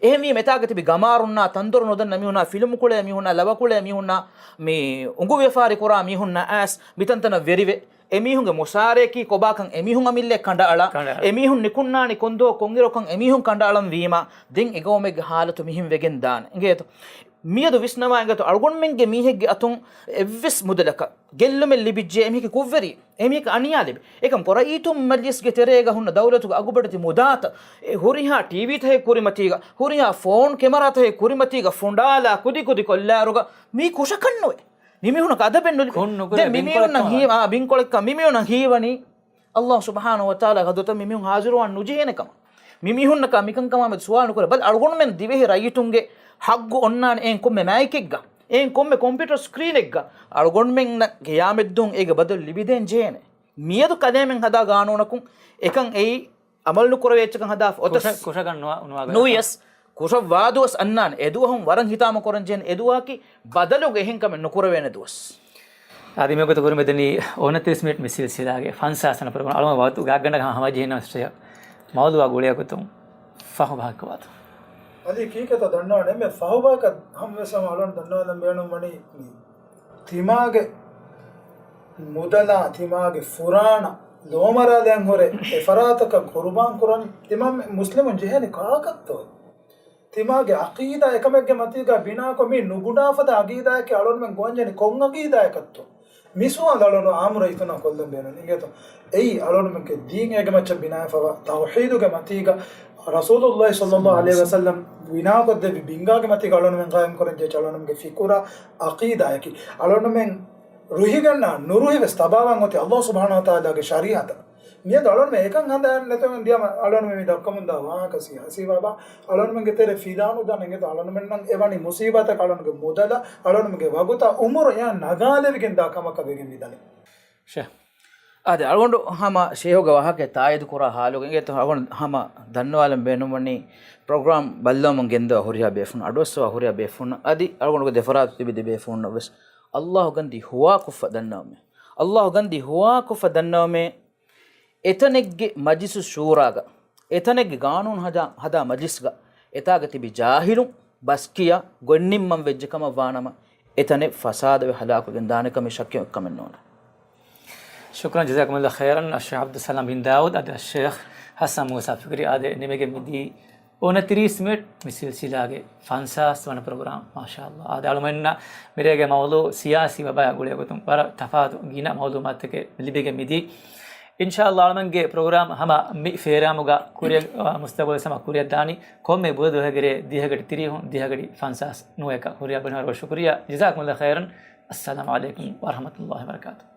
އެހެންވީމަ އެތާގަ ތިބި ގަމާރުންނާ، ތަންދޮރު ނުދަންނަ މީހުންނާ، ފިލުމު ކުޅޭ މީހުންނާ، ލަވަ ކުޅޭ މީހުންނާ، މި އުނގު ވިޔަފާރި ކުރާ މީހުންނާ އައިސް މިތަންތަނަށް ވެރިވެ، އެމީހުންގެ މުސާރައަކީ ކޮބާކަން އެމީހުން އަމިއްލައަށް ކަނޑައަޅާ، ކަނޑައަޅާ. އެމީހުން ނިކުންނާނީ ކޮންދުވަހު ކޮންއިރަކަން އެމީހުން ކަނޑައަޅަން ވީމާ، ދެން އެގައުމެއްގެ ހާލަތު މިހެން ވެގެން ދާނެ. އިނގޭތޯ؟ މިއަދު ވިސްނަވާ އިނގޭތޯ، އަޅުގަނޑުމެންގެ މީހެއްގެ އަތުން އެއްވެސް މުދަލަކަށް ގެއްލުމެއް ލިބިއްޖެ، އެމީހެކެ ކުށްވެރި، އެމީހެކެ އަނިޔާ ލިބި. އެކަމް ކޮ، ރައްޔިތުން މަޖްލިސްގެ ތެރޭގަ ހުންނަ ދައުލަތުގެ އަގުބޮޑެތި މުދާތައް، އެ ހުރިހާ ޓީވީތަކެއް ކުރިމަތީގަ، ހުރިހާ ފޯން ކެމަރާތަކެއް ކުރިމަތީގަ ފުނޑާލާ ކުދިކުދި ކޮށްލާއިރުގަ މީ ކުށަކަށްނުވޭ. މިމީހުނަކަށް އަދަބެއް ނުލިބޭ. ކުށް ނުކުރޭ ދެން މިމީހުންނަށް ބިންކޮޅެއް ހީވާ، ބިންކޮޅެއްކަން މިމީހުންނަށް ހީވަނީ، އައްލާހު ސުބްޙާނަހު ވަތަޢާލާގެ ޙަޟްރަތަށް މިމީހުން ޙާޟިރުވާން ނުޖެހޭނެ ކަމަށް. މިމީހުންނަކާ މިކަންކަމާމެދު ސުވާލު ނުކުރޭ. ބަލަ، އަޅުގަނޑުމެން ދިވެހި ރައްޔިތުންގެ ޙައްޤު އޮންނާނެ އެހެން ކޮންމެ މައިކެއްގަ، އެހެން ކޮންމެ ކޮމްޕިއުޓަރ ސްކްރީނެއްގަ. އަޅުގަނޑުމެންނަށް ޤިޔާމަތްދުވަހު އޭގެ ބަދަލު ލިބިދޭން ޖެހޭނެ. މިއަދު ކަލޭމެން ހަދާ ގާނޫނަކުން އެކަން އެއީ އަމަލު ނުކުރެވޭ އެއްޗަކަށް ހަދާފަ އޮތަސް ކުށަ-، ކުށަކަށް ނުވާ-، ނުވާގަތް. ނުވިޔަސް، ކުށަށް ވާ ދުވަސް އަންނާނެ. އެ ދުވަހުން ވަރަށް ހިތާމަ ކުރަން ޖެހޭނެ. އެ ދުވަހަކީ ބަދަލުގެ އެހެން ކަމެއް ނުކުރެވޭނެ ދުވަސް. އަދި މިވަގުތު ކުރިމަތިނީ އުނަތިރީސް މިނިޓް މި ސިލްސިލާގެ ފަންސާސް ވަނަ ޕްރޮގްރާމް. އަޅުގަނޑު ވަގުތު ގާތްގަނޑަކަށް ހަމަޖެހިނަމަ މައުޟޫޢާ ގުޅޭގޮތުން ފަހު ބަހަކަށް ވާތޯ. އަދި ކީކޭތޯ ދަންނަވާނެ އެންމެ ފަހު ބަހަކަށް ހަމަވެސް ހަމަ އަޅުގަނޑު ދަންނަވާލަން ބޭނުންވަނީ ތިމާގެ މުދަލާ، ތިމާގެ ފުރާނަ ލޯމަރާލައިން ހުރެ އެ ފަރާތަކަށް ޤުރުބާން ކުރަން ތިމާ މުސްލިމުން ޖެހޭނެ ކާކަށްތޯ؟ ތިމާގެ ޢަޤީދާ އެކަމެއްގެ މަތީގަ ބިނާކޮށް މި ނުބުނާފަދަ ޢަޤީދާއަކީ އަޅުގަނޑުމެން ގޮވަންޖެހެނީ ކޮން ޢަޤީދާއަކަށްތޯ؟ މި ސުވާލު އަޅުގަނޑު ޢާއްމު ރައްޔިތުންނާ ކޮށްލަން ބޭނުން. އިނގޭތޯ؟ އެއީ އަޅުގަނޑުމެންގެ ދީން އޭގެ މައްޗަށް ބިނާވެފަވާ ތައުޙީދުގެ މަތީގަ ރަސޫލުﷲ ޞައްލަﷲ ޢަލައިހި ވަސައްލަމް ބިނާކޮށްދެއްވި ބިންގާގެ މަތީގަ އަޅުގަނޑުމެން ޤާއިމް ކުރަން ޖެހޭ އަޅުގަނޑުމެންގެ ފިކުރާ ޢަޤީދާއަކީ. އަޅުގަނޑުމެން ރުހިގަންނަ ނުރުހިވެސް ތަބާވާން އޮތީ ﷲ ސުބްޙާނަހޫ ވަތަޢާލާގެ ޝަރީޢަތަށް. މިއަދު އަޅުގަނޑުމެން އެކަން ހަނދާން ނެތުން ދިޔަމަ އަޅުގަނޑުމެން މި ދައްކަމުންދާ ވާހަކަ ސިޔާސީ ބާބާ އަޅުގަނޑުމެންގެ ތެރެ ފިލާނު ދާނެ. އިނގޭތޯ އަޅުގަނޑުމެންނަށް އެވަނީ މުސީބާތަކަށް އަޅުގަނޑުގެ މުދަލަށް، އަޅުގަނޑުމެންގެ ވަގުތަށް އުމުރަށް އެއާ ނަގާލެވިގެން ދާ ކަމަކަށް ވެގެން ވިދާޅުވި. ޝޭޚް. އާދެ، އަޅުގަނޑު ހަމަ ޝޭޚުގެ ވާހަކަ ތާއީދު ކުރާ ޙާލުގަ އިނގޭތޯ އަޅުގަނޑު ހަމަ ދަންނަވާލަން ބޭނުންވަނީ ޕްރޮގްރާމް ބައްލަވަމުން ގެންދަވާ ހުރިހާ ބޭފުޅުން، އަޑުއައްސަވާ ހުރިހާ ބޭފުޅުން އަދި އަޅުގަނޑުގެ ދެފަރާތު ތިބި ދެ ބޭފުޅުންނަށް ވެސް ﷲ ގަންދީ ހުވާކޮށްފަ ދަންނަވަމޭ. ﷲ ގަންދީ ހުވާކޮށްފަ ދަންނަވަމޭ. އެތަނެއްގެ މަޖިލިސު ޝޫރާގަ، އެތަނެއްގެ ގާނޫނު ހަދާ، ހަދާ މަޖިލިސްގަ އެތާގަ ތިބި ޖާހިލުން ބަސްކިޔާ ގޮތްނިންމަން ވެއްޖެ ކަމަށް ވާނަމަ، އެތަނެއް ފަސާދަވެ ހަލާކުވެގެން ދާނެ ކަމެއް ޝައްކެއް ކަމެއް ނޫން. ޝުކްރަން ޖަޒާކުމުﷲ ޚައިރަން އައްޝޭޚް ޢަބްދުއްސަލާމް ބިން ދާވޫދު އަދި އައްޝޭޚް ޙަސަން މޫސާ ފިކްރީ. އާދެ، ނިމިގެން މިދީ އުނަތިރީސް މިނިޓް މި ސިލްސިލާގެ ފަންސާސް ވަނަ ޕްރޮގްރާމް. މާޝާﷲ. އާދެ، އަޅުމެންނަށް މިރޭގެ މައުޟޫޢު ސިޔާސީ ވަބާއާ ގުޅޭގޮތުން ވަރަށް ތަފާތު ގިނަ މައުލޫމާތުތަކެއް ލިބިގެން މިދީ. އިންޝާﷲ އަޅުމެންގެ ޕްރޮގްރާމް ހަމަ މި ފޭރާމުގަ ކުރިއަށް، އާ، މުސްތަޤުބަލު ހަމަ ކުރިއަށް ދާނީ ކޮންމެ ބުދަ ދުވަހެއްގެ ރޭ ދިހަގަޑި ތިރީހުން ދިހަގަޑި ފަންސާސް ނުވައަކަށް. ހުރިހާ ބުނެފަރާތަށް ޝުކުރިއްޔާ. ޖަޒާކުމުﷲ ޚައިރަން. އައްސަލާމު ޢަލައިކުމް ވަރަޙްމަތުﷲ ވަބަރަކާތުހު.